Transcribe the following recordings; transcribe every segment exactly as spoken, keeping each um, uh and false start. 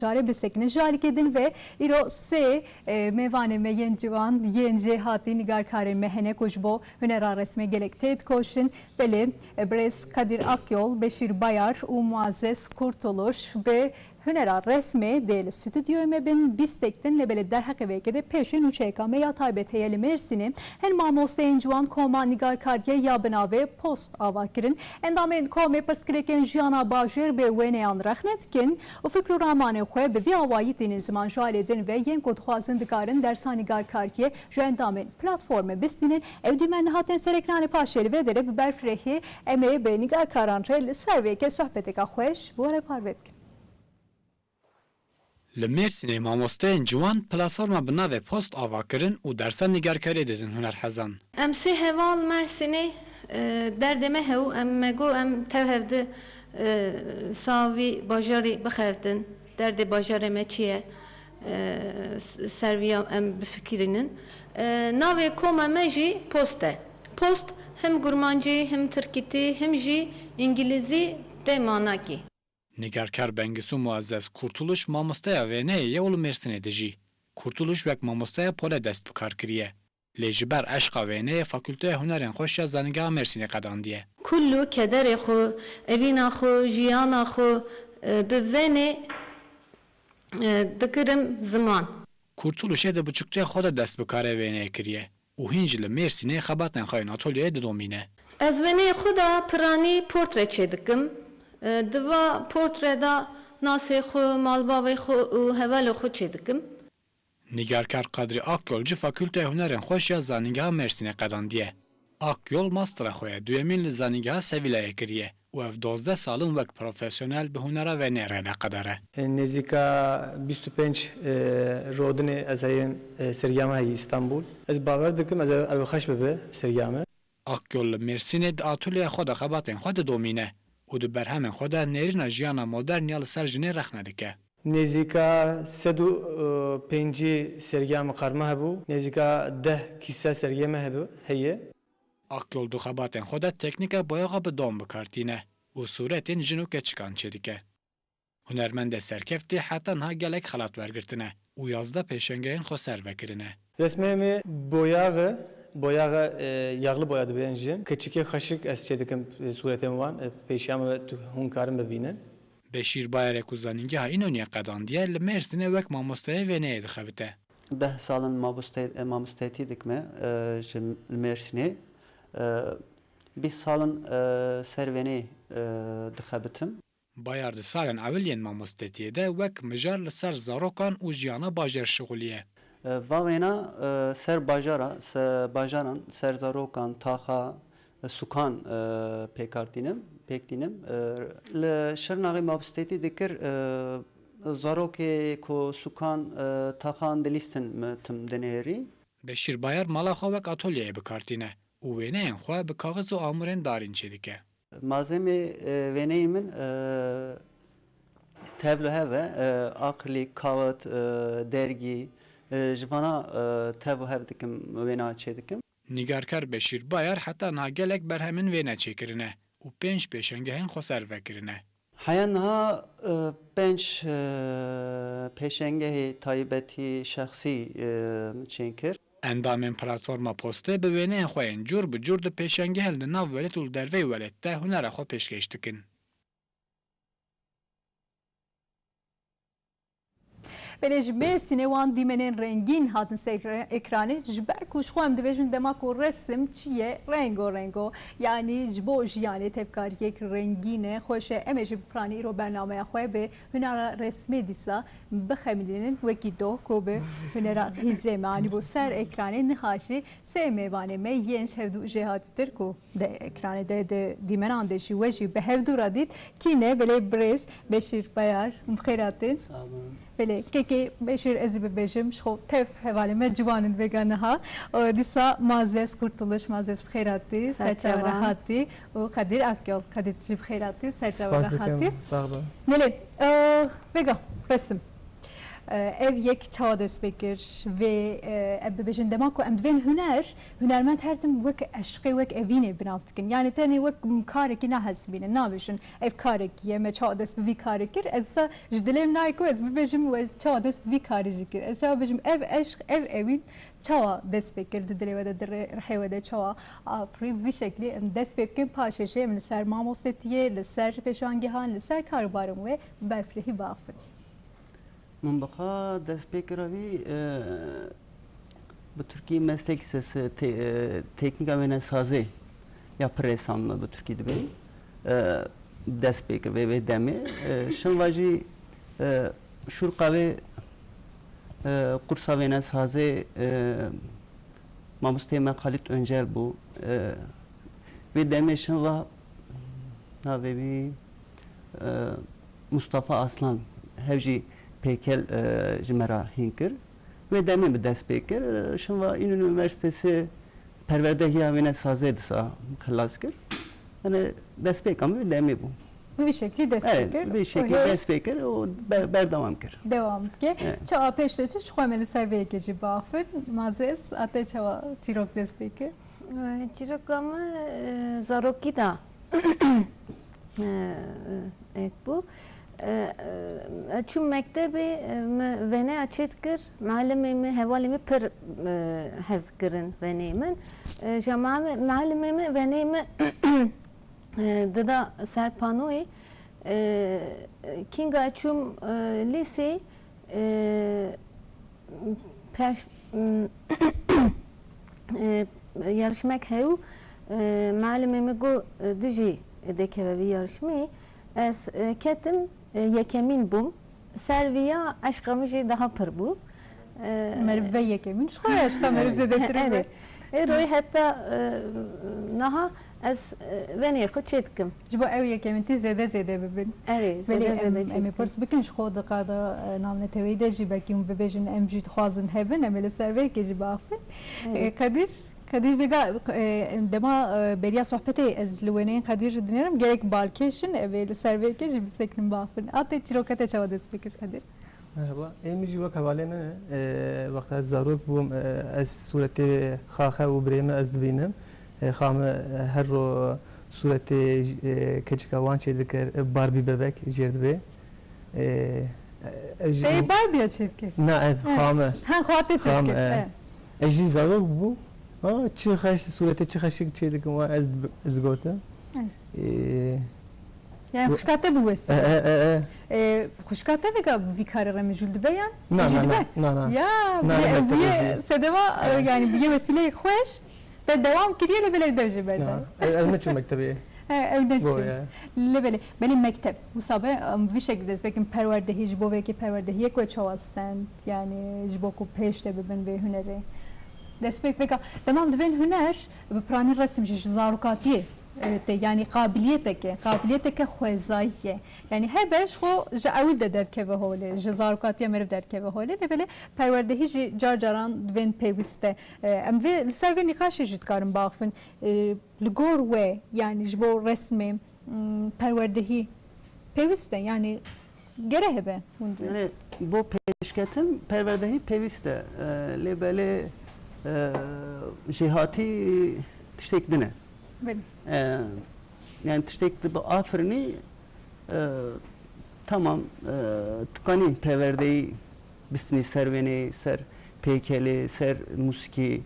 Carê bisekinin ji alîkê din ve îro sê, e, mêvanê me yên ciwan yên jêhatî nîgarkarê me hene ku ji bo hunera resmê gelek têdikoşin. Belê, e, birêz Kadir Akyol, Beşîr Bayar û Muazzez Kurtuluş bi hunera resmê dê li stûdyoyê me bin, bîstek din, lê belê derheqê vê yekê de pêşî nûçeyeka me ya taybet heye li Mêrsînê. Hin mamosteyên ciwan koma nîgarkariyê ya bi navê Post ava kirin. Endamên komê pirsgirêkên jiyana bajêr bi wêneyan rexne dikin û fikr û ramanên xwe bi vî awayî tînin ziman ji alê din ve yên ku dixwazin dikarin dersa nîgarkariyê ji endamên platformê bistînin. Ew dîmen nehatin ser ekranê, paşê li vê derê bi berfirehiyê em ê bi nîgarkaran re li ser vê yekê sohbeteka xweş bi we re parve bikin. Li Mêrsînê mamosteyên ciwan platforma bi navê Post ava kirin û dersa nîgarkariyê didin hunerhezan. Em sê heval Mersînê, e, derdê me hew, em me got em tev hev di, e, sa vî bajarî bixebitin, derdê bajarê me çi ye, e, s-, ser vî ya em bifikirînin. E, navê koma me jî Post e. Post him gurmancî, him tirkîtî, him jî îngilîzî tê manakî. Nîgarkar Bengisu Muazzez Kurtuluş mamosteya wêneyê ye û li Mêrsînê dijî. Kurtuluş wek mamosteya pole dest bi kar kiriye. Lê ji ber eşqa wêneyê Fakulteya Hunerên Xweş ya Zanîngeha Mêrsînê qedandiye. Kul û kederê xwe, evîna xwe, jiyana xwe, e, bi wênê, e, dikirim ziman. Kurtuluş ê di biçûktiya xwe de dest bi karê wêneyê kiriye û hîn jî li Mêrsînê xebatên xwe yên atolyeyê didomîne. Ez wêneyê xwe de piranî portre çêdikim. Di va portre de nasê xwe, malbavê xwe û hevalê xwe çêdikim. Nîgarkar Kadrî Akyol jî Fakulteya Hunerên Xweş ya Zanîngeha Mêrsînê qedandiye. Akyol mastera xwe ya duyemîn li Zanîngeha Sevîlayê kiriye û ev dozdeh sal in wek profesyonel bi hunera wêneyê re eleqedar e. Nêzîka bîst û pênc, e, rodinê ez heyîm, e, sergiya me heyî Îstanbul. Ez bawer dikim ez ew, ew xweş bibe sergiya me. Akyol li Mêrsînê di atolyeya xwe de xebatên xwe didomîne û di berhemên xwe de nêrîna jiyana modern ya li ser jinê rexne dike. Nêzîka sed û pêncî sergiya min qarma hebû. Nêzîka deh kîse sergiyê me hebû, heye. Akyol di xebatên xwe de teknîka boyaxa bi dom bi kar tîne û sûretên jin û keçikan çêdike. Hunermendê serkeftî heta niha gelek xelat wergirtine û yazdeh pêşengehên xweser vekirine. Resmê me boyax e, boyaxa, e, yağlı boya dibên jin. Keçikê xweşik ez çêdikim, e, sûretên wan, e, pêşiya me tu-, hûn karin bibînin. Beşîr Bayarê ku Zanîngeha Înoniyê qedandiye, li Mêrsînê wek mamosteyê wêneyê dixebite. Deh sal in mamoste-, e, mamostetî dikime, e, ji Mêrsînê. E, bîst sal in, e, ser wêneyê, e, dixebitim. Bayar di salên ewil yên mamostetiyê de wek mijar li ser zarokan û jiyana bajêr şixuliye. Va wêna, e, ser bajara, se-, bajaran, ser zarokan, taxa, e, sûkan, e, pêkar tînim, pêk tînim. E, li Şirnaxê mabstetî dikir, e, zarokê ku sûkan, e, taxan dilîstin mi tim dinêrî. Beşîr Bayar mala xwe wek atolyeyê bi kar tîne û wêneyên xwe bi kaxiz û amûrên darîn çêdike. Malzemê, e, wêneyê min, e, tevlo hev e, e, akrilîk, kawit, e, dergî, e, ji vana, e, tev û hev dikim, wêna çêdikim. Nîgarkar Beşîr Bayar heta niha gelek berhemên wêne çêkirine û pênc pêşengehên xweser vekirine. Heya niha, e, pênc, e, pêşengehê taybetî şexsî, e, çêkir. Endamên platforma Postê bi wêneyên xwe yên cûr bi cûr di pêşengehên li nav welêt û li derveyî welêt de hunera xwe pêşkêş dikin. Belê ji Mêrsînê wan dîmenên rengîn hatin ser ekranê. Ji ber ku ji xwe em dibêjin dema ku resim çi ye, rengo rengo. Yanî ji bo jiyanê tevkariyek rengîn e, xweş e. Em ê jî bi piranî îro bernameya xwe bi hunera resmê dîsa bixemilînin. Wekî doh ku bi hunera xîzê me anîbû ser ekranê, niha jî sê mêvanê me yên ji hevdû jêhatîtir ku di ekranê de, di dîmenan de jî we jî bi hevdû re dît. Kî ne? Belê birêz Beşîr Bayar, bi xêr hatin. Sağ olun. Belê, kekê Beşîr ez ê bibêjim, ji xwe tev hevalê me ciwan in vêga niha. Û dîsa Mazez Kurtuluş, Mazez bi xêr hatî, ser çava re hatî. Û Kadir Akyol, Kadir jî bi xêr hatî, ser çava re hatî. Spas dikim, sax be. Belê, e, vêga, resim. E, ev yek çawa dest pê kir? Vê, e, ev bibêjin dema ku em divên huner, hunermend her tim wek eşqê, wek evînê bi nav dikin. Yani tenê wek karekî nahesibînin, nabêjin ev karekî ye, me çawa dest bi vî karê kir. Ez sa ji dilê min nayê ku ez bibêjim we çawa dest bi vî karê jî kir. Ez çawa bêjim ev eşq, ev evîn çawa dest pê kir di dilê we de, di rê-, rihê we de çawa afirî? Bi vî şeklî em dest pê bikin, paşê jî em li ser mamostetiyê, li ser pêşangehan, li ser karûbarên wê bi berfirehî biaxivin. Min bi xwe dest pê kira vî, e, bi Tirkî meslek lisesi, te-, e, teknîka wênesazê ya pir rêsan bi Tirkî dibê, e, dest pê kir vê, vê demê. E, şinva jî, e, şûrqa vê, e, kursa wênesazê, e, mamosteyê me Xalîd Öncel bû. E, vê demê şinva navê wî, e, Mustafa Aslan, hev jî pêkel, e, ji me re hîn kir. Wê demê bi dest pê kir. E, şinva Înûn Üniversitesi perwerdehiya wênesazê disa xilas kir. Yani destpêka min wê demê bû. Bi vî şeklî dest pê Evet, kir. Bi vî şeklî Û hêj dest pê kir û be-, berdewam kir. Dewam dike. Evet. Çawa pêş de çû, ji xwe me li ser vê yekê jî biaxivin. Mazês, a te çawa çîrok dest pê kir? E, çîroka min, e, zarokî de, e, ek bû. E, e, ez çûm mektebê, e, min veneya çêdikir, malimê min, hevalê min pir, e, hez kirin veneyê min. E, ji ma-, malimê min veneyê min, e, dida ser panoyê. E, kînga ez çûm, e, lîsê, e, Pêş, e, yarışmek hew, e, malimê min got, e, tu jî dêkeve vî yarışmeyê. Ez, e, ketim, e, yekemîn bûm. Ser viya eşqa min jî daha pir bû. E, Meriv ve yekemîn, ji xwe eşqa meriv Evet. zêdetir Erê. be. Ê royê heta, e, niha ez, e, venê xwe çê dikim. Ji bo ew yekemîntî zêde zêde bibin. Erê, Belê, zêde em, zêde em ê çêdikin. pirs bikin ji xwe di qada, e, navneteweyî de jî belkî hûn bibêjin, em jî dixwazin hebin, em ê li ser vê yekê jî biaxivin. Erê. E, Qedir, Qedir vêga, e, dema, e, beriya sohbetê ez li wêneyên Qedir dinêrim, gelek balkêş in, em ê li ser vê yekê jî bisekinin biaxivin. A te çîroka te çawa dest pê kir Qedir? Merhaba. Ê min jî wek hevalê min e. E, wexta ez zarok bûm, e, ez sûretê xaxe û birê min ez dibînim. E, xa min, e, her ro sûretê, e, keçika wan çêdikir, e, Barbie bebek jêr dibê. E, e, ez jî Te Barbie ya çêdikir? Na, ez He. xa min. Ha, xwe te Xa min, çêdikir. e. He. Ez jî zarok bûm. Ha, çi xeş, sûretê çi xeşik çêdikin wan ez, ez gotim. He. E, Yani Bu- xwişka te bi wê E, sibê. e, e, e. E, xwişka te vêga bi vî karê re mijûl dibe yan? Na, Mijûl na, dibe? na, na, na. Ya, Na, bi, ne bi, mektebê jî. sedema, e, E. yani bi yê wesîleyê xweş te dewam kiriye lê belê dev jî berde. Na, e, ez neçûm mektebê. He, ew neçû. Bo, ya. Lê belê, belê mekteb. Wisa be, em, vî şekilde dest pê kin perwerdehî, ji bo vê yekê perwerdehiyê ku çawa stend, yani ji bo ku pêş de bibin vê hunerê. Dest pê vêga, temam divên huner, bi piranî resim jî ji zarokatiyê e, te, yanî qabiliyeteke, qabiliyeteke xwezayî ye. Yanî hebe ji xwe ji ewil de derkeve holê, ji zarokatiya meriv derkeve holê. Lê belê perwerdehî jî car caran divên pêwîst e. E, em vê, li ser vê nîqaşê jî dikarin biaxivin. E, li gor we, yanî ji bo resmê, m, perwerdehî pêwîst e, yanî gere hebe hûn divên. Yani bo pêşketin perwerdehî pêwîst e. E, lê belê, e, jêhatî tiştek din e. Belê. E, yani tiştek tu biafirinî, e, tamam, e, tu kanî perwerdeyî bistinî ser wêneyê, ser pêkelê, ser musîkî.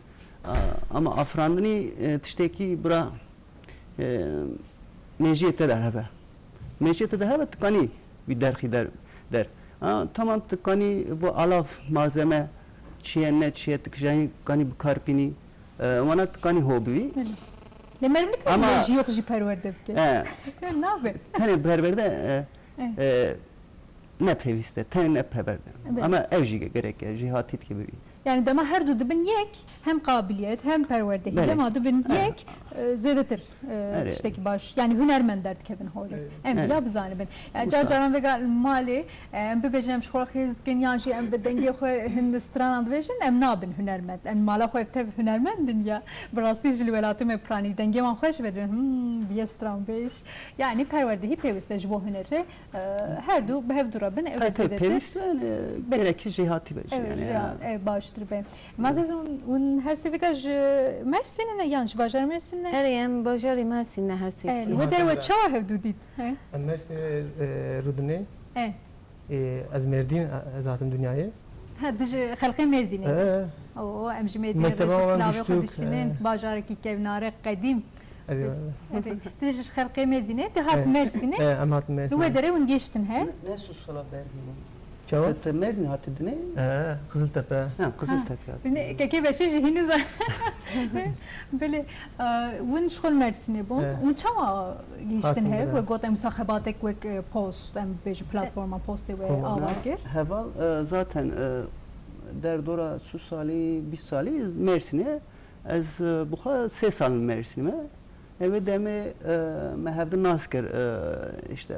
A, ama afirandinî, e, tiştekî bira, e, mêjiyê te de hebe. Mêjiyê te de hebe, tu kanî wî derxî der, der. Ha, tamam, tu kanî bo alav malzeme çi ye, ne çi ye, tu kijanî kanî bi kar bînî. E, wana tu kanî ho bivî. Belê. Lê meriv nikare Ama mêjiyê xwe jî perwerde bike. E. Nabe. Tenê perwerde, e, E. e, ne pêwîst e, tenê ne perwerde. Belê. Ama ew jî gerek e, jêhatî dike bivî. Yani dema her du dibin yek, hem qabiliyet hem perwerdehî, belê, dema dibin, evet, yek, e, zêdetir, e, erê, tiştekî baş, yani hunermend derdikevin holê. Evet. Em, evet, vila bizanibin. Yani wisa, car caran vêga malê, e, em bibêjin em ji xwe re xêz dikin, yan jî em bi dengê xwe hin stranan dibêjin, em nabin hunermend. Em mala xwe tev hunermend in ya. Bi rastî jî li welatê me piranî dengê wan xweş vedibin. Hmm, biye stranbêj. Yani perwerdehî pêwîst e ji bo hunerê. E, her du bi hev du re bin, ew, tabii, tabii, zêdetir. Pêwîst e, yani, belê, gerekî jêhatî be jî, evet, yani, jêha-, ya, e, baştir be. Mazez hûn, hûn her sê vêga ji Mersînê ne, yan ji bajarê Mersînê ne? Erê, em bajarê Mersînê ne her sê. E, wê derê we çawa hev du dît? He? Em Mersînê, e, rûdinê. E. E, ez Mêrdîn, e, ez hatim dinyayê. Ha, tu ji xelkê Mêrdînê. E. Oo, em ji Mêrdînê, mekteba rêxistinavê xwe dişînin, e, bajarekî kevnare, qedîm. Erê, erê. Erê. Tu ji xelkê Mêrdînê, tu hat, e, Mersînê. E, em hat Mersînê. Li wê derê hûn gihiştin he? Ne, ne Sûsala Bergî bû. Çawa? Te, te Mêrdîn hatî dinê? E, Qiziltepe. Ha, Qiziltepe hatî dinê. Kekê Beşîr jî hînî za-, belê, e, hûn ji xwe li Mersînê bûn. E. Hûn çawa gihiştin hev? Hatin dinê. We got em wisa xebatek wek, e, post, em bêjin platforma postê we ava kir? Heval, e, zaten, e, derdora sû salî, bîst salî ez Mersînê. Ez, e, bi xwe sê sal li Mersînê me. Ev demê, e, me hevdin nas kir, e, işte,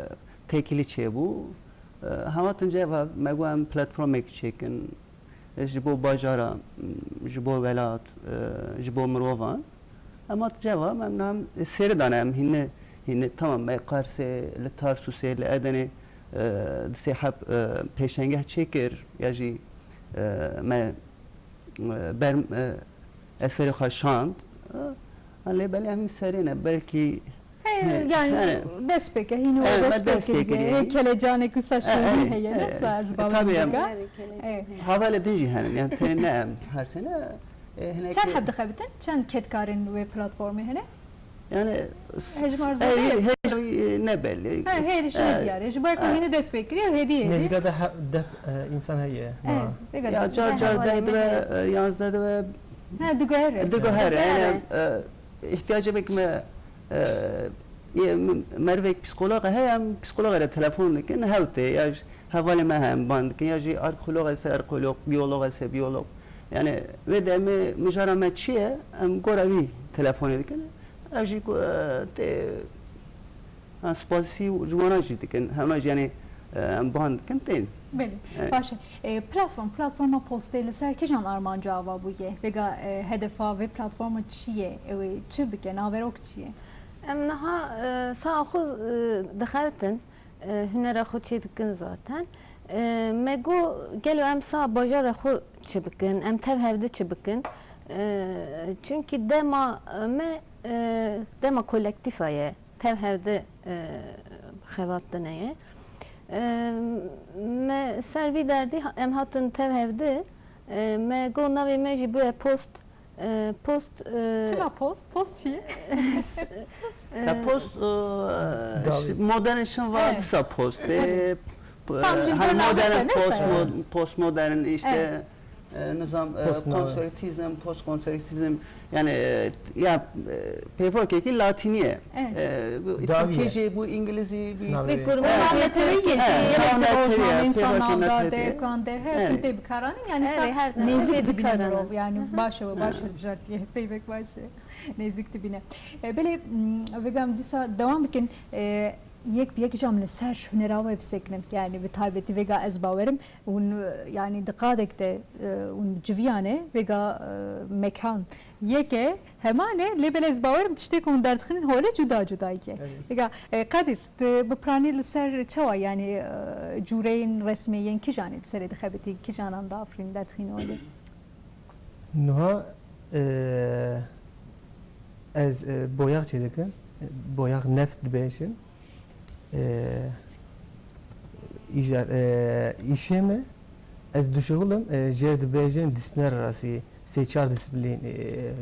têkilî çêbû. E, hatin ceva me got em platformek çêkin, e, ji bo bajara, m, ji bo welat, e, ji bo mirovan. Em hat ceva, em nam sêri dane, em hîne, hîne, tamam, me Qarsê, li Tarsusê, li Edenê, e, di sê heb, e, pêşengeh çêkir, ya jî, e, me, e, ber, e, eserê xwe şand. E, lê belê em serê ne, belkî, he, he, yani, he, dest pê ke, hîn, he, we dest pê kiriye, dest pê kiriye. Hê kelecanek wisa, he, şêrîn, he, heye, he, ne sa ez, e, bawer, tabii, em, dike. He. Hevalê din jî henin, yani tê ne em her sene, e, hinekî. Çend heb dixebitin? Çend kedkarên wê platformê hene? Yani, hejmar zêde ye? Hejmar, e, ne belli. Ha, hêrî jî ne diyar e. Ji ber ku hînî dest pê kiriye, hêdî hêdî. Nêzîka de he-, deh, e, însan heye. E, vêga ya, dest pê. Car car deh dibe, e, yanzdeh dibe. Ha, diguhere. Diguhere, yani, e, ihtiyacê belkî me, e, yê m-, mervek psîkolog heye, em psîkologê re telefon dikin, hewtê, ya ji hevalê me heye, em ban dikin, ya jî arkeolog hese arkeolog, biyolog hese biyolog. Yani, wê demê mijara me çi ye, em gora wî telefonê dikin. Ev jî ku, e, tê, ha, spasî ji wana jî dikin. Hema jî, yani, e, em ban dikin tên. Belê. Evet. Baş e. E, platform, platforma postê li ser kîjan armanca ava bûye? Vêga, e, hedefa vê platforma çi ye? Ew ê çi bike? Naverok çi ye? Em niha, e, saha xwe, e, dixebitin. E, hunera xwe çê dikin zaten. E, me got, gelo em sa bajara xwe çi bikin, em tev hevdi çi bikin? E, çunkî dema me, e, dema kolektîfa ye, tev hevdi, e, xebatine ye. E, me ser vî derdî ha-, em hatin tev hevdi, e, me got navê me jî bûye post, E, post, e, çima post? Post çi ye? E, ya post, e, dawî. Modern şin va, evet, disa post. E, evet. Tam jî hani modern, post, mod-, postmodern işte, evet, e, nizam, e, konservatizm, post konservatizm, yani, e, ya, e, pêvokekî latînî ye. Evet. E, bu Tirkî jî, bu Îngilîzî, bu... Navê. Bi kurmancî, Tirkî jî. Navnetewî ye, pêvokê navdar de, navnetewî ye. Kan de, her tim tê bikaranîn, yani sa nêzik dibîne mirov, yani baş e, baş e, bijartiye, peyvek baş e. Nêzik dibîne. E, belê, m, vêga em dîsa dewam bikin. E, yek bi yek jî em li ser hunera we bisekinin. Yani bi taybetî vêga ez bawerim hûn, e, yani di qadek de, e, hûn civiyane, vêga, e, mekan yek e, heman e, lê belê ez bawerim tiştê ku hûn derdixînin holê cuda cuda ye. Evet. Vêga, e, Kadir, tu bi piranî li ser çawa, yani, e, cûreyên resmê yên kijanê li serê dixebitî, kijanan diafirîn, derdixîn holê? Niha, e, ez, e, boyax çêdikim, e, boyax neft dibêjin. E, îjar, e, îşê me, ez dişuxilim, e, jêr dibêjin disiplîner rasî, sê çar disiplîn, e,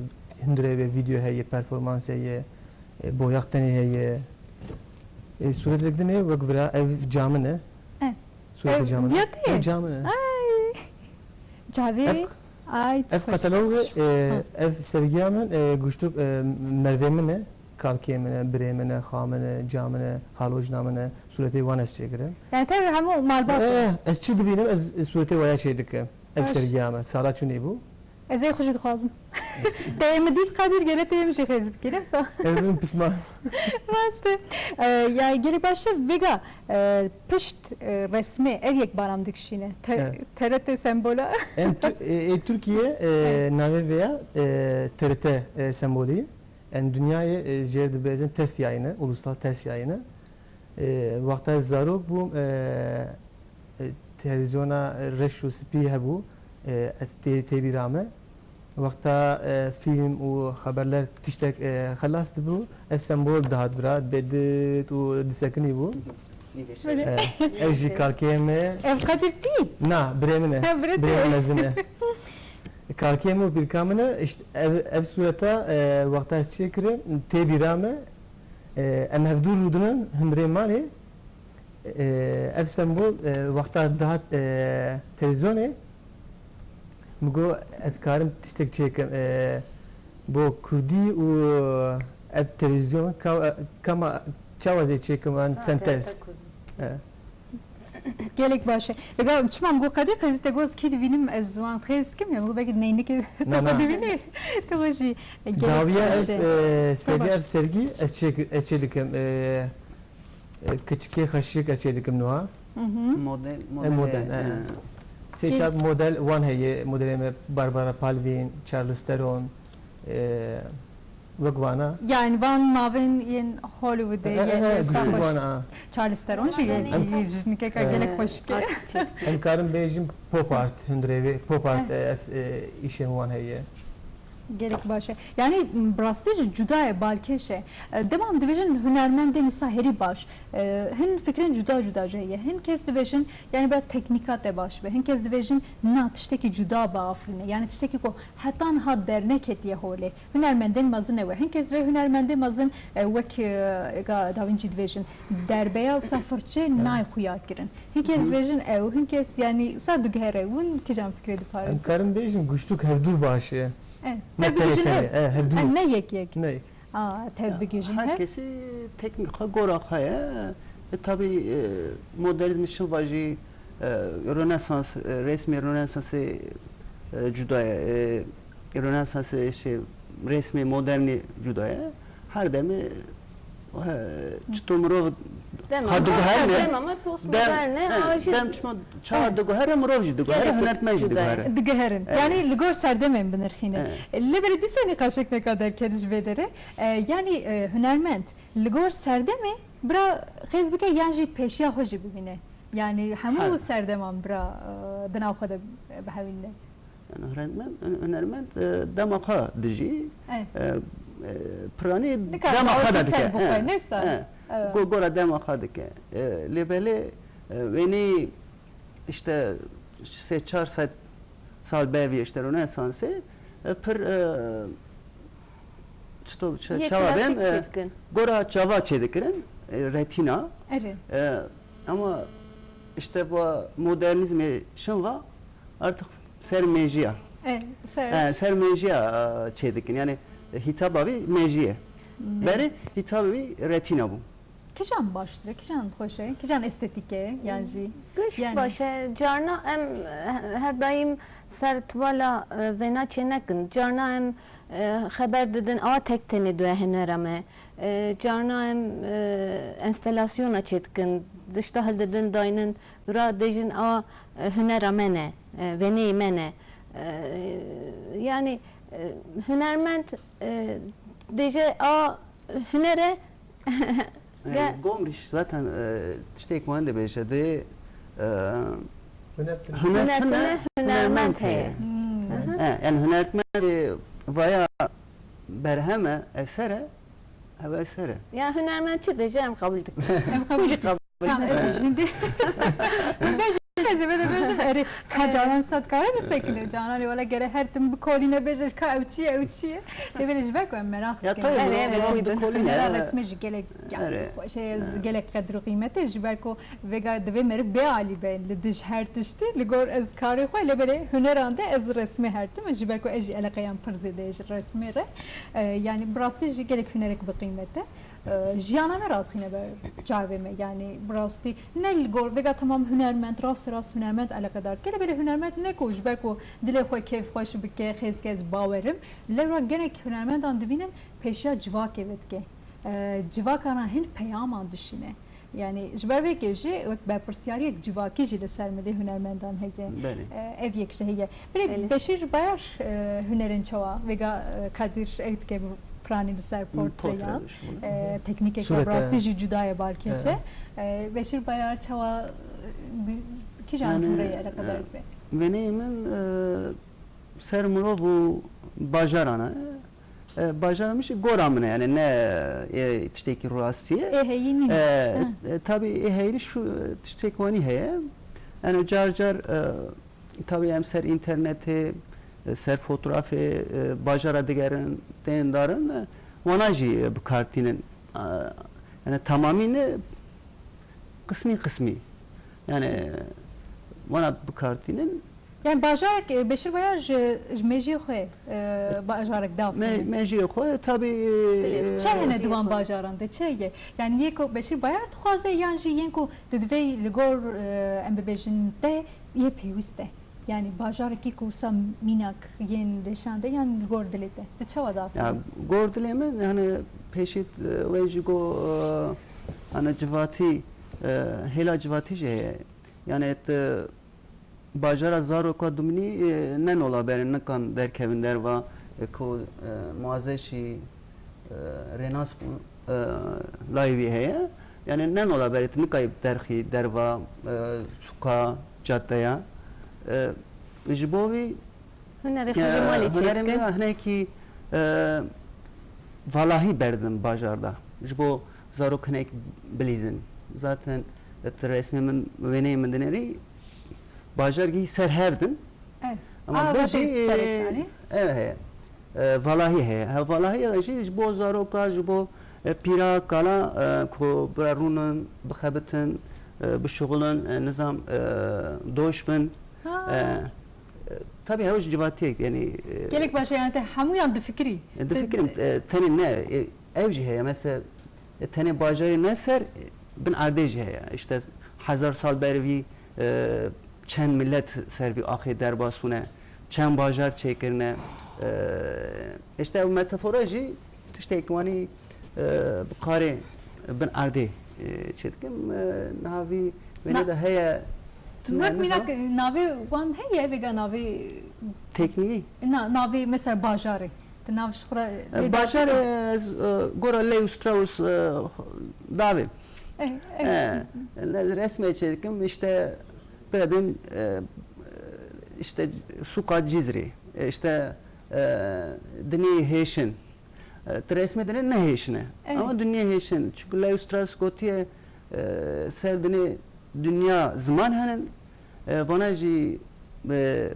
hundirê ve vîdeo heye, performans heye, e, boyax tenê heye. E, sûretek din e, wek vira ev camine. E. Sûretê camine. Ev camine. Ay. Çavê. Ev, ay, ev katalog e, ev sergiya min, e, guştû, e, mervê min e, kalkê min e, birê min e, xa min e, ca min e, halojna min e, sûretê wan ez çêkirim. Yani tev hemû malbat e. E, ez çi dibînim, ez, ez sûretê waya çêdikim. Ev sergiya me sala çûnê bû. Ez ê xwe jî dixwazim. Te yê min dît Kadir, gele te yê min jî xêz bikî, ne sa? Ev min pisman. Rast e. E, ya gelek baş e, vêga, e, pişt, e, resmê ev yek baram dikişîne. Te-, Evet. T R T sembola. Em tu-, e, e, Tirkiye, e, Evet. navê vêya, e, T R T, e, sembolî. Em dinyayê, e, jêr dibêjin test yayını, ulusal test yayını. E, wexta ez zarok bûm, e, e, televîzyona reş û spî hebû, e, ez tê, tê bîra me. Wexta, e, fîlm û xeberler tiştek, e, xelas dibû, ev sembol dihat vira, dibê dit û disekinî bû. Belê. E, ev jî kalkê me. Ev Kadir tî? Na, birê min e. Ha, birê Birê te. min mezin e. Kalkê min û pîrka min e, îşte ev, ev sureta, e, wexta ez çêkirim, tê bîra me, e, em hevdû rûdinin hundirê malê, e, ev sembol, e, wexta dihat, e, televîzyonê, min got, ez karim tiştek çêkim, e, bo kurdî û ev televîzyon ka-, kama çawa zê çêkim an sentez. E. Gelek baş e. Vêga çima min got Kadir, Kadir te got kî divînim ez wan xêz dikim ya, min got belkî neynikê te Na, xwe na. divînî. Tu xwe jî gelek Dawiya baş ev, e. e, sergi, Baş. ev sergi ez çê, ez çê dikim, e, e, kiçikê xeşik ez çê dikim nuha. Hı hı. Model, E, model, model, e, e. e. Sê Gel- çar model wan heye, modelê me Barbara Palvin, Charlize Theron, e, wek vana. Yani van navên yên Hollywoodê, E, e, yên e, e, wisa güçlü xweş. vana, a. Charlize Theron jî Em- yê, yê jinikeka E. gelek xweşik e. Art çek. Em karin bêjin pop art, hundirê vê pop art, E. e, es, e, îşên wan heye. Gelek baş e. Yani, m, bi rastî jî cuda ye, balkêş e. E, dema em dibêjin hunermendên wisa herî baş. E, hin fikrên cuda cuda jî heye. Hin kes dibêjin, yani, bira teknîka te baş be. Hin kes dibêjin, na, tiştekî cuda biafirîne. Yani, tiştekî ku heta niha derneketiye holê. Hunermendên mezin ew e. Hin kes divê hunermendê mezin, e, wek, e, ga Da Vinci dibêjin, derbeya wisa firçe Evet. nayê xuya kirin. Hin kes Hı. dibêjin ew, hin kes, yani, sa diguhere. Hûn kijan fikrê Em diparêzin? karin bêjin, güçlük hevdû baş e. E, Ne te bigijin tenê tenê, hev. e, hevdû. E, ne yek yek. Ne yek. A, te Ya, bigijin her hev. kesî teknîk xwe, gora xwe ye. E, tabî, e, modernîzmê şinva jî, e, Rönesans, e, resmê Rönesansê, e, cuda ye. E, Rönesansê, şey, resmê modernê cuda ye. Her demê, e, çito mirov Dema xwe diguherîne. Dema me postmodern e, Dem, e, a jî dem çima Çawa diguhere, mirov jî diguhere, Gelek hunermend jî diguhere. diguhere. Digiherin. Evet. Yani li gor serdemên binirxîne. Evet. Lê belê dîsa nîqaşek pêka derket ji vê derê. E, yani, e, hunermend li gor serdemê bira xêz bike yan jî pêşiya xwe jî bibîne. Yani hemû Her. serdeman bira, e, di nav xwe de bihewîne. Yani hunermend, hunermend, e, dema xwe dijî, Evet. e, e, piranî Nika dema xwe de dike. ser bixwe, E, neyse. e. Evet. Go-, gora dema xwe dike. E, lê belê, e, wêneyî İşte sê çar sed sal bervî işte Rönesansê, e, pir, e, çito, çe-, Yê çawa klasîk bêm, e, çêdikin. gora çava çêdikirin, e, retîna. Erê. E, ama işte bu modernîzmê şinva artık ser mêjiya. E, ser. E, ser mêjiya, e, çêdikin. Yani, e, hîtaba wî mêjiyê. Hmm. Berê hîtabê wî retîna bû. Kîjan baştir e, kîjan xweş e, kîjan estetîk e, yan jî? Giş Yani baş e. Carna em, e, her daîm ser tuwala, e, vêna çênekin. Carna em, e, xeber didin, a tek tenê doya hunera me. E, carna em, e, enstelasyona çêdikin, dişta hildidin daynin, bira dêjin a, e, hunera me ne, e, wêneyê me ne. E, yani, e, hunermend, e, dêje a hunere Ge- Gomrîş zaten, e, tiştê ku hende bêje dê, e, Huner tune. Huner tune, hunermend heye. Hmm. E, yani hunermendê vaya berheme, esere, ev esere. Ya hunermend çi dêje em qebûl dikin. Em qebûl Hûn jî dikin. qebûl Tamam, ez jî hindi. Bêjim, ez ê vê de bêjim, erê, ka canan sed kare bisekine, canan ê wele gere her tim bikolîne bêje, ka ew çi ye, ew çi ye. Lê belê ji ber ku em meraq Ya dikin. tabii, Erê, bu, erê, bu buyurun. kolye Hunera ya. resmê jî gelek, yani, Erê. xweş e, ez Evet. gelek qedir û qîmetê, ji ber ku vêga divê meriv bê alî be li dij her tiştî, li gor ez karê xwe, lê belê huneran de ez resmê her tim, ji ber ku ez jî eleqeyan pir zêde ye ji resmê re. E, yani, bi rastî jî gelek hunerek bi qîmet e. E, jiyana me radixîne ber çavê me, yanî bi rastî ne li gor vêga temam hunermend, rast rast hunermend eleqedar dike, lê belê hunermend ne ku ji ber ku dilê xwe kêf xweş bike, xêzke ez bawerim, lewra gelek hunermendan dibînin pêşiya civakê vedike. E, civakana hin peyaman dişîne. Yanî ji ber vê kê jî wek berpirsyariyek civakî jî li ser milê hunermendan heye. Belê. E, ev yek ji heye. Belê Belê. Beşîr Bayar, e, hunerên çawa vêga, e, Kadir ew dike bi piranî li ser portreyan, portre dişîne. E, teknîkeke Surete. Rastî jî cuda ye balkêş e. He. E, Beşîr Bayar çawa, e, bi, kîjan Yani, cûreyê eleqedar e, dibe? Wêneyê min, e, ser mirov û bajaran e. E, bajara min jî gora min e, yani ne, e, tiştekî rastî ye. Ê heyî nîne. E, Ha. e, tabii ê heyî şu, e, tiştek wanî heye. Yani car car, e, tabii em ser internetê, e, ser fotografê, e, bajara digerin, tên darin, e, wana jî, e, bi kar tînin. E, yani tamamî ne, qismî qismî. Yani wana bi kar tînin. Yani bajarek, e, Beşîr Bayar ji, ji mêjiyê xwe, e, bajarek dav Me-, tînin. Mêjiyê xwe, tabii, e, Çi hene e, di wan bajaran de? Çi heye? Yani yê ku Beşîr Bayar dixwaze yan jî yên ku tu divê li gor, e, em bibêjin te yê pêwîst e? Yani bajarekî ku wisa mînak yên dêşan de yan li gor dilê te? Di çawa dav Ya, tînin? Gor dilê min, yani pêşît, e, wê jî go, e, hani civatî, e, hêla civatî jî heye. Yani tu bajara zaroka dumînî, e, ne nola berê nikan derkevin derva, e, ku, e, muazeşî, e, rênas bû, e, layî wî heye. Yani ne nola berê tu nikayî derxî derva, e, sûka, caddeya. E, ji bo wî Hunerê xwe ji e, malê hunerê min çêdikin. Hinekî, e, valahî berdim bajar da. Ji bo zarok hinek bilîzin. Zaten tu resmê min, wêneyê min dinêrî, bajar gî ser hev din. Evet. Ama Aa, bejî, hadi serek e, yani. Ev heye. E, valahî heye. He, valahî ya jî ji bo zaroka, ji bo, e, pîra, kala, e, ku bira rûnin, bixebitin, e, bişuxulin, e, nizam, e, doş bin. Ha. E, e, tabii hew ji civatiyek, yani, e, Gelek baş e, yani te hemûyan difikirî. E, difikirim, Te- e, tenê ne, e, ev jî heye. Mesela, e, tenê bajarê ne ser, e, bin erdê jî heye. İşte hezar sal berî vî, e, çend millet ser vî axê derbas bûne, çend bajar çêkirine. E, işte ev metafora jî tiştek wanî, e, bi karê bin erdê, e, çêdikim. E, niha vî wêne Na- de heye, tu Wek ne mînak nizam? Navê wan heye, vêga navê Teknîkî? Na, navê mesela bajarê. Di nav ji xwe re E, lê bajarê dakeve? Ez, e, gora Leo Strauss, e, davê. Eh, eh. E, ez resmê çêdikim, işte, pira din, e, işte, sûka Cizrê, e, işte, e, dinê hêşin. E, tu resmê dinê ne hêşin e. Evet. Ama dinê hêşin. Çünkü Leo Strauss gotiye, e, ser dinê dinya ziman henin, e, vana jî, e,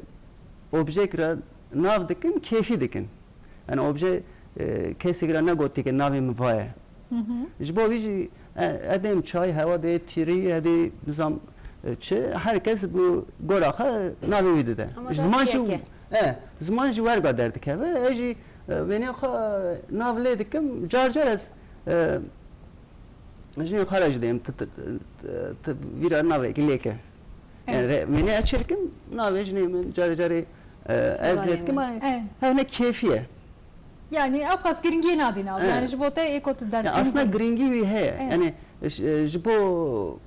objek ra nav dikin, kêfî dikin. Yani obje, e, kesek ra negotî ke navê min va ye. Hı hı. Ji bo vî jî, e, edê em çay, hewa dê tîrî, edê nizam, e, çi, her kes bi gora xwe navê wî dide. Ama Ji ziman jî, destiyeke. E, ziman jî werga derdikeve. Ez jî, e, wênê xwe nav lê dikim, car car ez, e, jinê xwe re jî dêm, tu, tu, tu, tu vîra navekî lê ke. Evet. Yani re-, wênê ez çêdikim, navê jinê min carê carê, e, ez Vay lê dikim, vay. Yani Evet. Hewne kêfî ye. Yani ew qas giringiyê nadî nav. Evet. Yani ji bo te ê ku tu Ya derxîn aslında bin. Giringî wî heye. Evet. Yani, e, ji, e, ji bo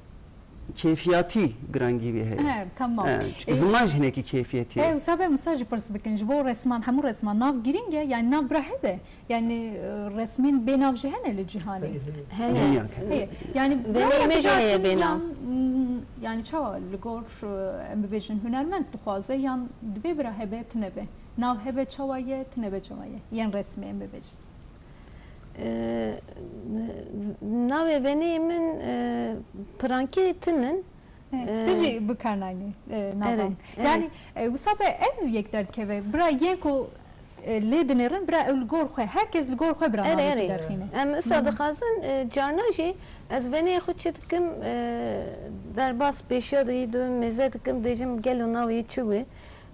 kêfiyatî giringî wî heye. He, tamam. He, çünkü E, ziman jî hinekî kêfiyetî ye. E, wisa be wisa jî pirs bikin. Ji bo resman, hemû resman nav giring e, yani nav bira hebe. Yani, e, resmên bênav jî hene li cîhanê. Hene. Hene. Dinya hene. Heye. Yani Vê bira me jî heye bijartin bênav. Yan, mm, yani çawa li gor, e, em bibêjin hunermend dixwaze yan divê bira hebe tine be. Nav hebe çawa ye, tine be çawa ye. Yên resmê em bibêjin. E, navê venê min, e, pirankê tinin. E, E, tu jî bi kar nayînî, e, navan. Erê, erê. Yani, e, wisa be ev yek derdikeve. Bira yên ku, e, lê dinêrin, bira ew li gor xwe, her kes li gor xwe bira Erê, navekî erê. Derxîne. Em wisa Hı hı. Dixwazin, e, carna jî ez venê xwe çi dikim, e, derbas pêşiya dî, dû mêze dikim, dêjim gelo navê çi wê?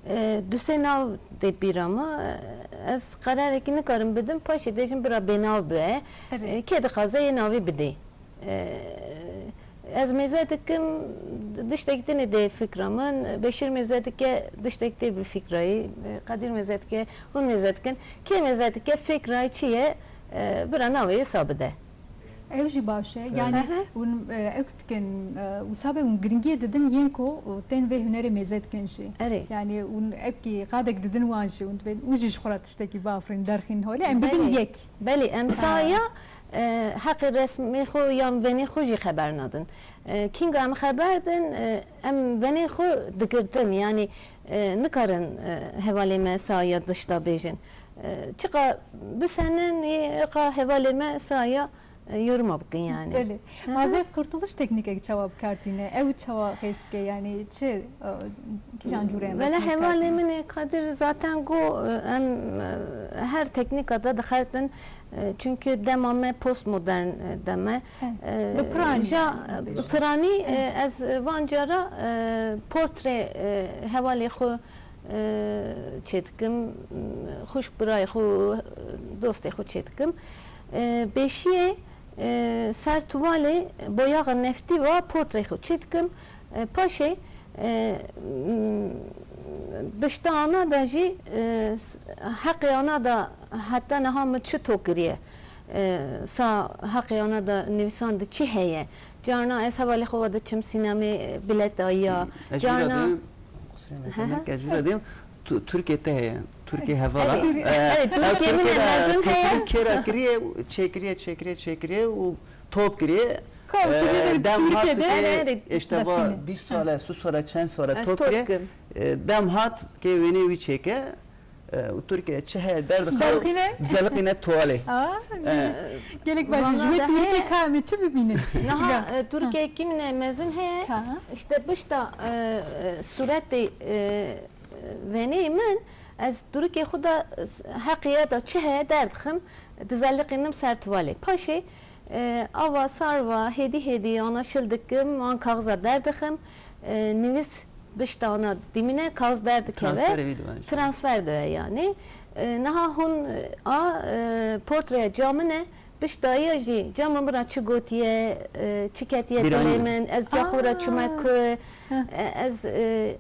E, du sê nav tê bîra min. E, ez qerarekî nikarim bidim, paşê dê jin bira bênav be. Erê. E, kê dixwaze yê navî bidê. E, ez mêze dikim, tiştek din ê dê fikra min. Beşîr mêze dike, tiştek tê bi fikrayî. E, Qedîr mêze dike, hûn mêze dikin. Kê mêze dike, fikrayî çi ye? E, bira navê yê sa bide. Ew jî baş e. Yanî Aha. hûn, e, ew dikin, e, wisa be hûn giringiyê didin yên ku, e, tên vê hunerê mêze dikin jî. Erê. Yanî hûn ewkî qadek didin wan jî, hûn dibên, hûn jî ji xwe re tiştekî biafirîn, derxîn holê, em bibin Belê. yek. Belê, em Ha. saya, e, heqê resmê xwe yan venê xwe jî xeber nadin. E, kînga em xeber din, e, em venê xwe digirtin, yanî, e, nikarin, e, hevalê me saya dişta bêjin. E, çiqa bisenin, ê, qa hevalê me saya, e, yoruma bikin yani. Belê. Hı hı. Ma ez kurtuluş teknîkek çawa bi kar tîne? Ew çawa hêst dike? Yani çi, e, kîjan cûre em Vela resmê bi kar hevalê tîne? min ê Kadir zaten got, e, em, e, her teknîka de dixertin, e, çünkü dema me postmodern, e, deme. He. E, Bi piranî ja, yani. bi piranî, e, He. ez van cara, e, portre, e, hevalê xwe e, çêdikim, xwişk birayê xwe, dostê xwe çêdikim. E, pêşiyê, e, ser tuvalê boyaxa neftî va portrê xwe çêdikim. E, paşê, e, dişta ana da jî, e, heqê ana da heta niha min çi to kiriye? E, sa heqê ana da nivîsandî çi heye? Carna ez hevalê xwe ve diçim sînemê, e, bilet dayiya. Ez jûra Carna diyim, qusirê me Hı hı. sênek, ez jûra diyim, Tu-, Tirkiye te heye. Tirkiye hevala. Erê, E, erê, ev Tirkiye min Tirkiye de mezin heye. Teklif kêra kiriye, çêkiriye, çêkiriye, çêkiriye û top kiriye. Kom E, kiriye de dem Tirkiye hat de. ke Erê, işte va destine. bîst sale, su sale, çend sale Ez top top kiriye. kim. E, dem hat ke wênê wî çêke. E, û Tirkiye çi heye derdixe, Derxîne. dizeliqîne tuwalê. Aa, E, gelek baş e. Ji Valla wê de Tirkiye heye. ka em ê çi bibînin? Niha, Ya. e, Tirkiye kîmine mezin heye. Ka. İşte bişta, e, e, suretê, e, venê min, ez Tirkiye xwe da, e, heqiye da çi heye derdixim, dizeliqînim ser tuwalê. Paşê, E, ava sarva hêdî hêdî ana şil dikim, an kaxiza derdixim. E, nivîs bişta ana dimîne, kaxiz derdikeve. Transferê wî dibe. Transfer dibe yani. E, niha hûn, e, a, e, portreya ca min e, bişta ya jî ca min bira çi gotiye, e, çi ketiye Bîra dilê min. min, ez ca xwe re çûme Aa. ku, Heh. e, ez, e, e,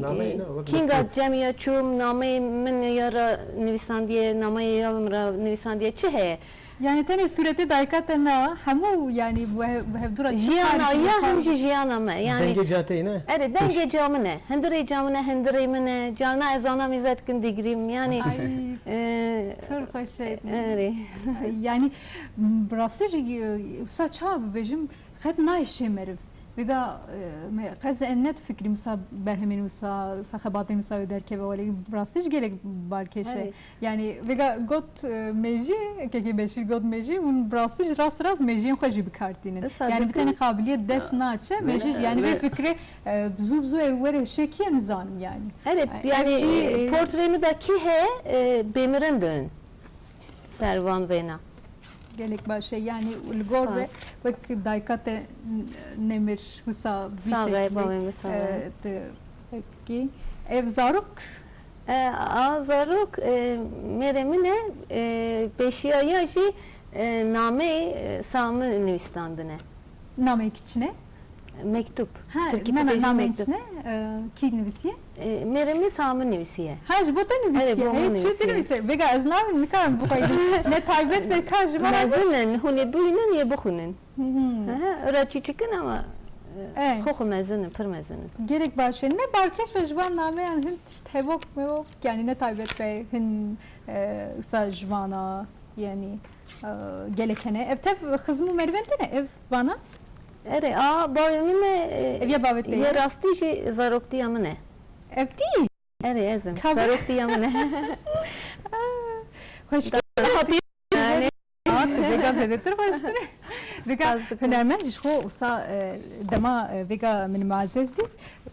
Nameyê ne, wek kînga mektûb. cemiya çûm, nameyê min ya ra nivîsandiye, nameyê ya min ra nivîsandiye, çi heye? Yani tenê sûretê dayika te na, hemû yani bu he-, bu hevdû ra çi Jiyana tarîxî ya hep hem jî jiyana me. Yani Dengê ca te ne? Erê, dengê ca min e. Hindirê ca min e, hindirê min e. Carna ez ana mîze dikim digrîm. Yani, Ay, e, pir xweş e. erê. Yani, bi rastî jî, e, wisa çawa bibêjim, qet nayê şê meriv. Vêga, e, me, qez en ne difikrîm wisa berhemên wisa, wisa xebatên wisa wê derkeve welê, bi rastî jî gelek balkêş e. Erê. Yani, vêga got, e, mêjî, kekê Beşîr got mêjî, hûn bi rastî jî rast rast mêjiyên xwe jî bi kar tînin. Wisa Yani, bi dikin. tenê qabiliyet dest Ya. naçe, Vê-, mêjî jî, yani, vê vê fikre, e, bi zû bi zû ew were şêkiye nizanim, yani. Erê, Ay, yani, ev jî, e, portrê min de kî heye, e, bêmirin dön. Ser van vêna. Gelek baş e, yani, li gor ve Spas. wek dayika te n-, nemir, wisa vî Sax e, şeklî, bavê min sax e. e, te, etkî. Ev zarok? E, a zarok, e, mêrê min e, e, pêşiya ya jî, e, nameyê, e, sa min nivîstandine. Nameyê kiçine? Mektûb. Ha, Tirkî na, na, dibêjin nameyê mektûb. çi ne? E, kî nivîsiye? E, mêrê min sa min nivîsiye. Ha, ji bo te nivîsiye. Erê, bo min Hey, çi nivîsiye. nivîsiye? Vêga ez navîn nikarim bixweydim. Ne taybet be ka ji me re Mezin in, hûn ê bibînin, yê bixwînin. Hı hı. Aha, ora çûçik in ama, e, Ey. xwe xwe mezin in, pir mezin in. Gelek baş e. Ne balkêş be ji van nameyan hin tişt hevok mevok, yani ne taybet be hin, e, wisa ji vana, yani, e, gelek hene. Ev tev xizm û merivên te ne, ev vana? Erê, a, bavê min e, e, Ev ya bavê te ye? yê rastî jî zaroktiya min e. Ev tî? Erê, ez im. Ka- Zaroktiya min e. Xweş. Daha bir- Yani, Aa, tu vêga zêdetir xweştir e. Vêga Spas dikim. hunermend jî ji xwe wisa, e, dema, e, vêga min muezez dît,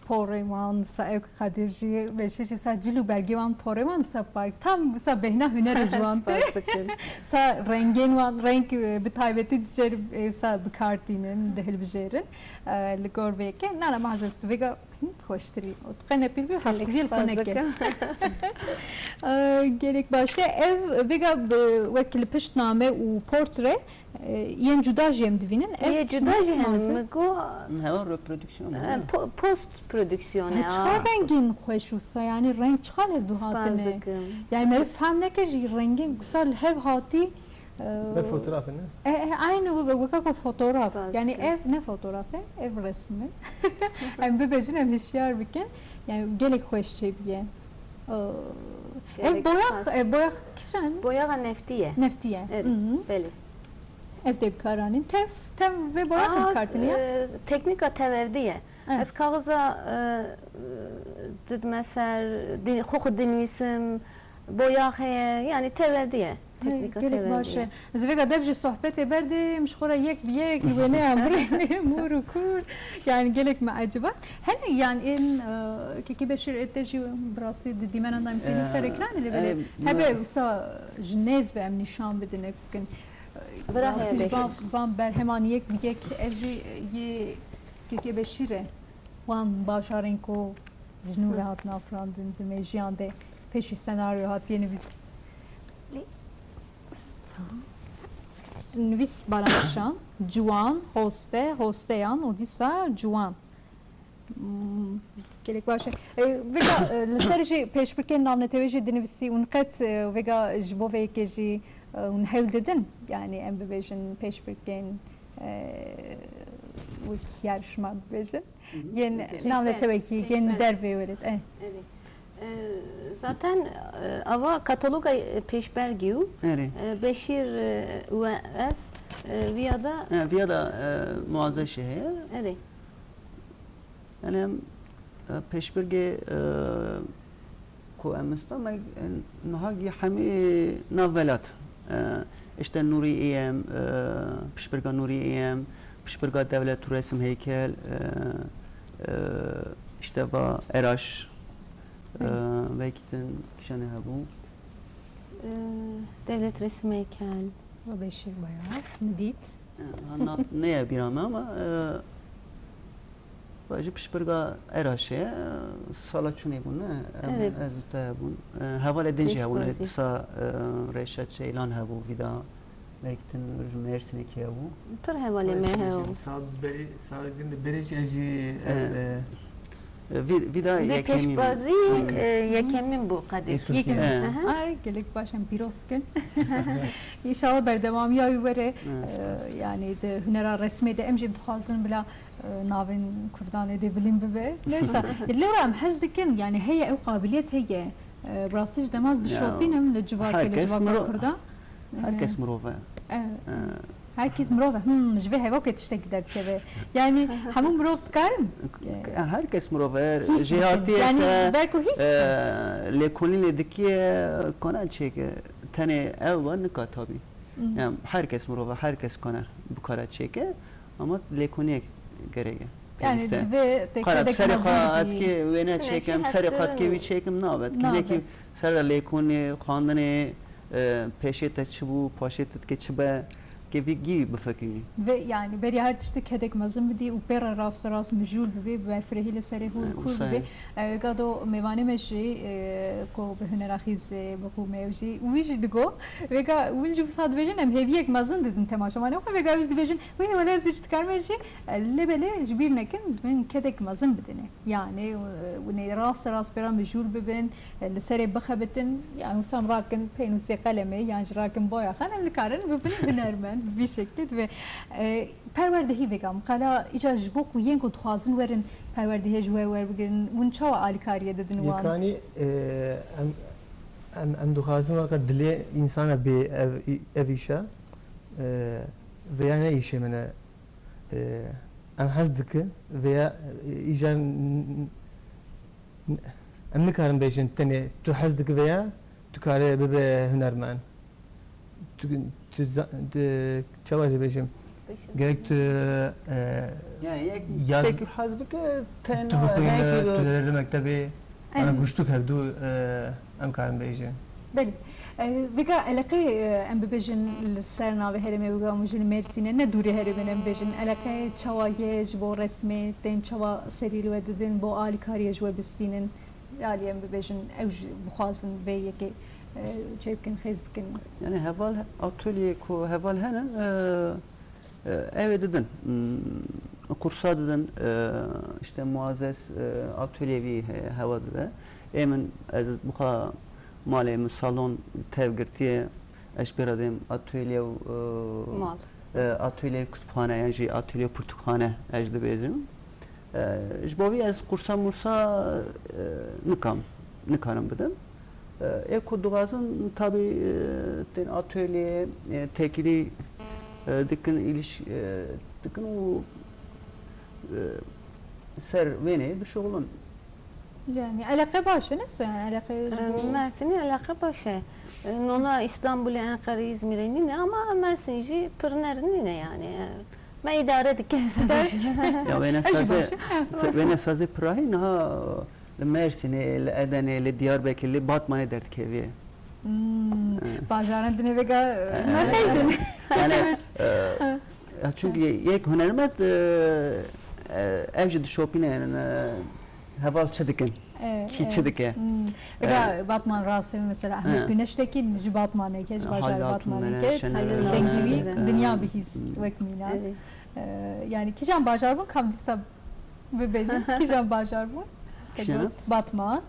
porê wan, wisa ew Kadir jî, Beşîr jî, wisa cil û bergê wan, porê wan, wisa park, tam wisa bêhna hunerê ji wan tê. Spas dikim. Wisa rengên wan, reng, e, bi taybetî dicer, e, wisa bi kar tînin, dihilbijêrin. E, li gor vê yekê, nana muezez tu vêga Xweştirî. Qe nepîr bî, heft sî yî xwe neke. Gelek baş e. Ev vêga bi, wek li pişt name û portre, e, yên cuda jî em divînin. Ev yê cuda jî hene, min got. Hewa reproduksiyon e, ne? Po-, post prodüksiyon e. Çiqa rengên xweş wisa, yani reng çiqa li du hatine. Yani meriv fehm neke jî rengên wisa li hev hatî. Ev fotoğraf e, ne? E, e, aynı weke, weke ku fotoğraf. Yani ev ne fotoğraf e, ev resim e. Em bibêjin, em hişyar bikin. Yani gelek xweş çêbûye. Ev boyax, e, boyax kîjan? Boyaxa neftî ye. Neftî ye. Evet, belê. Ev tê bikaranîn. Tev, tev vê boyaxê bikartîne ya? E, teknîka tev evdî ye. Evet. Ez kaxiza, e, didime ser, din-, xwe xwe dinivîsim, boyax heye, yani tev evdî ye. Teknîka tev evdî ye. Gelek baş e. Ez vêga dev ji sohbetê berdê, min ji xwe re yek bi yek li wêneyan birêne, mor û kûr. Yani gelek me eciba. Hene yani ên, e, Kekê Beşîr ê te jî bi rastî di dîmenan de em têne ser ekranê lê belê hebe wisa ji nêz be em nîşan bidin, ek bikin. Bira heye Beşîr. Van, van berheman yek bi yek ev jî yê Kekê Beşîr e. Wan bajarên ku ji nû ve hatin afirandin di mêjiyan de pêşî senaryo hatiye nivîs. Nivîs Baranişan, Ciwan, Hoste, Hosteyan û dîsa Ciwan. Hmm, gelek baş e. E, vêga, e, li ser jî pêşbirkên navnetewê jî dinivîsî û qet, e, vêga ji bo vê yekê jî, e, hûn hewl didin? Yani em bibêjin pêşbirkên, e, wek yarışma bibêjin. Hı hı. Yên navnetewekî, yên dervê werit. E. Erê. E, zaten, e, ava kataloga, e, pêşbergî û, e, Beşîr, e, û ez, e, viya da. E, viya da, e, muazeşê heye. Erê. Yani em, e, pêşbirgê, e, ku em istan me, e, niha gî hemî nav welat. E, işte Nûrî Îyem, e, piştbirga Nûrî Îyem, piştbirga Dewlet Resim Heykel, e, e, işte va Eraş, e, vekî din kişanê hebû. E, Dewlet Resim Heykel. Beşîr Bayar, Midît. E, ha, na-, neye bîra me ama, e, Ve ji piştbirga Eraşê, e, sala çûnê bûn, ne? Em, erê, ez û te hebûn. E, hevalê din jî hebûn, e, pêşbazî. Disa, e, Reşat Ceylan hebû, vîda Mektin ji Mêrsînê kî hebû. Pir hevalê me hebû. Sal berî, sal din de berê jî ez jî, e, e, e, vî-, vîda yekemîn bû. Pêşbazî, e, yekemîn bû qedê. Yekemîn. E. Aha. Ay, gelek baş em pîroz dikin. Înşallah berdewamiya wî were. E, spas. E, yani di hunera resmê de em jî dixwazin bila e, navên Kurdan ê dê bilîn bibe. Neyse. Lewra em hez dikin, yani heye ew qabiliyet heye. E, bi rastî ji dema ez dişopînim li civakê, li civaka Kurdan. Her kes mirov e. E, her kes mirov e. Hmm, ji vê hevokê tiştekî derdikeve. Yani hemû mirov dikarin. Her kes mirov e. Hîs bikin. Jêhatiyê yani se, belku hîs, e, lêkolînê dikiye, kona çêke. Tenê ew ve nika tabî. Hmm. Yani her kes mirov e, her kes kone, bikare çêke. Ama lêkoniyek gerek e. Yani pêwîst e. Divê te kedek mezin bidî. Serê xwe wêne çêkim, serê xwe dikê wî çêkim, nabe. Nabe. Hinekî ser de lêkonê, xwendinê, e, pêşê te çi bû, paşê te dikê çi be, ke vî gî bifikirî. Ve yani beriya her tiştî kedek mezin bidî û pê re rast rast mijûl bibê, bi berfirehî li serê hûr kûr bibê. E, gado mêvanê me jî, e, ku bi hunera xîz, e, bi qûmê ew jî, wî jî digo, vêga wî jî wisa dibêjin, em hêviyek mezin didin temaşevanê xwe, vêga wî dibêjin, wê wele ez jî dikarim ez jî, e, lê belê ji bîr nekin, divên kedek mezin bidinê. Yani, e, winê rast rast pê re mijûl bibin, e, li serê bixebitin, yani wisa em rakin pênûsê qelemê, yan jî rakin boyaxan, em nikarin bibin hunermend, bi vî şeklî divê. E, Perwerdehî vêga min qala îcar ji bo ku yên ku dixwazin werin perwerdehiyê ji we werbigirin, hûn çawa alîkariyê didin wan? Yekanî, e, em, em, em dixwazin weke dilê însana bê ev, ev îşa, e, vêya ne îşê min e, e, em hez dikin vêya, e, îcar n-, n-, em nikarin bêjin tenê tu hez dikî vêya, tu kare bibe hunermend. Tu, tu za-, tu, çawa jê bêjim? Gerek tu, e, yani yek ya tiştekî hez bike, tu bixwîne, tu li mektebê, yani guştuk hevdu, e, em karin bêjin. Belê. E, vêga eleqeyê, e, em bibêjin li ser navê herêmê, vêga hûn jî li Mêrsîn e, ne dûrê herêmê ne bibêjin. Eleqeyê çawa ye ji bo resmê, tên çawa serî li we didin, bo alîkariyê ji we bistînin. Alî em bibêjin, ew jî bixwazin vê yekê, e, çê bikin, xêz bikin. Yani heval, atölyeyê ku heval hene, e, E, ew ê didin. Hmm, kursa didin, e, işte muazez, e, atölyevî he-, hewa dide. Ê min, ez buxa malê min salon tev girtiye, ez pê re dêm atölye û, e, Mal. e, atölye kütüphane, yan jî atölye pirtûkxane ez dibêjim. E, ji bo vî ez kursa mursa, e, nikam, nikarim bidim. E, ê ku dixwazin tabî, e, tên atölyeyê, e, tekîlî, e, dikin, îliş, e, dikin û, e, ser wêneyê dişuxulin. Yani eleqe baş e, ne yani eleqe ji E, bo Mersinî eleqe baş e. E, nona Îstanbulê, Enqerê, Îzmîrê nîne ama Mersin jî pir nerm nîne yani. E, me îdare dike. Ya wêne Ez jî sazê, baş im. wêne sazê pirahî niha li Mersinê, li Edenê, li Diyarbekir, li Batmanê derdikevî. Hmm, Evet. Bajaran dinê vêga, e, Evet. nexeydin. Yani, e, ya çünkü yek hunermend, e, e, ev jî dişopîne, yani, e, heval çi dikin? E, Kî e, çi dike? Hmm. Vêga E, Batman rastê mesela Ehmed E. Güneş Tekin ji Batmanê ke, ji Halil bajarê Altun Batmanê Meren, ke, Şener dengî Özen, wî e, dinya bihîst hmm. wek mîna. Evet. E, yani kîjan bajar bûn kam dîsa bibêjin, kîjan bajar bûn? Kîjan? Batman.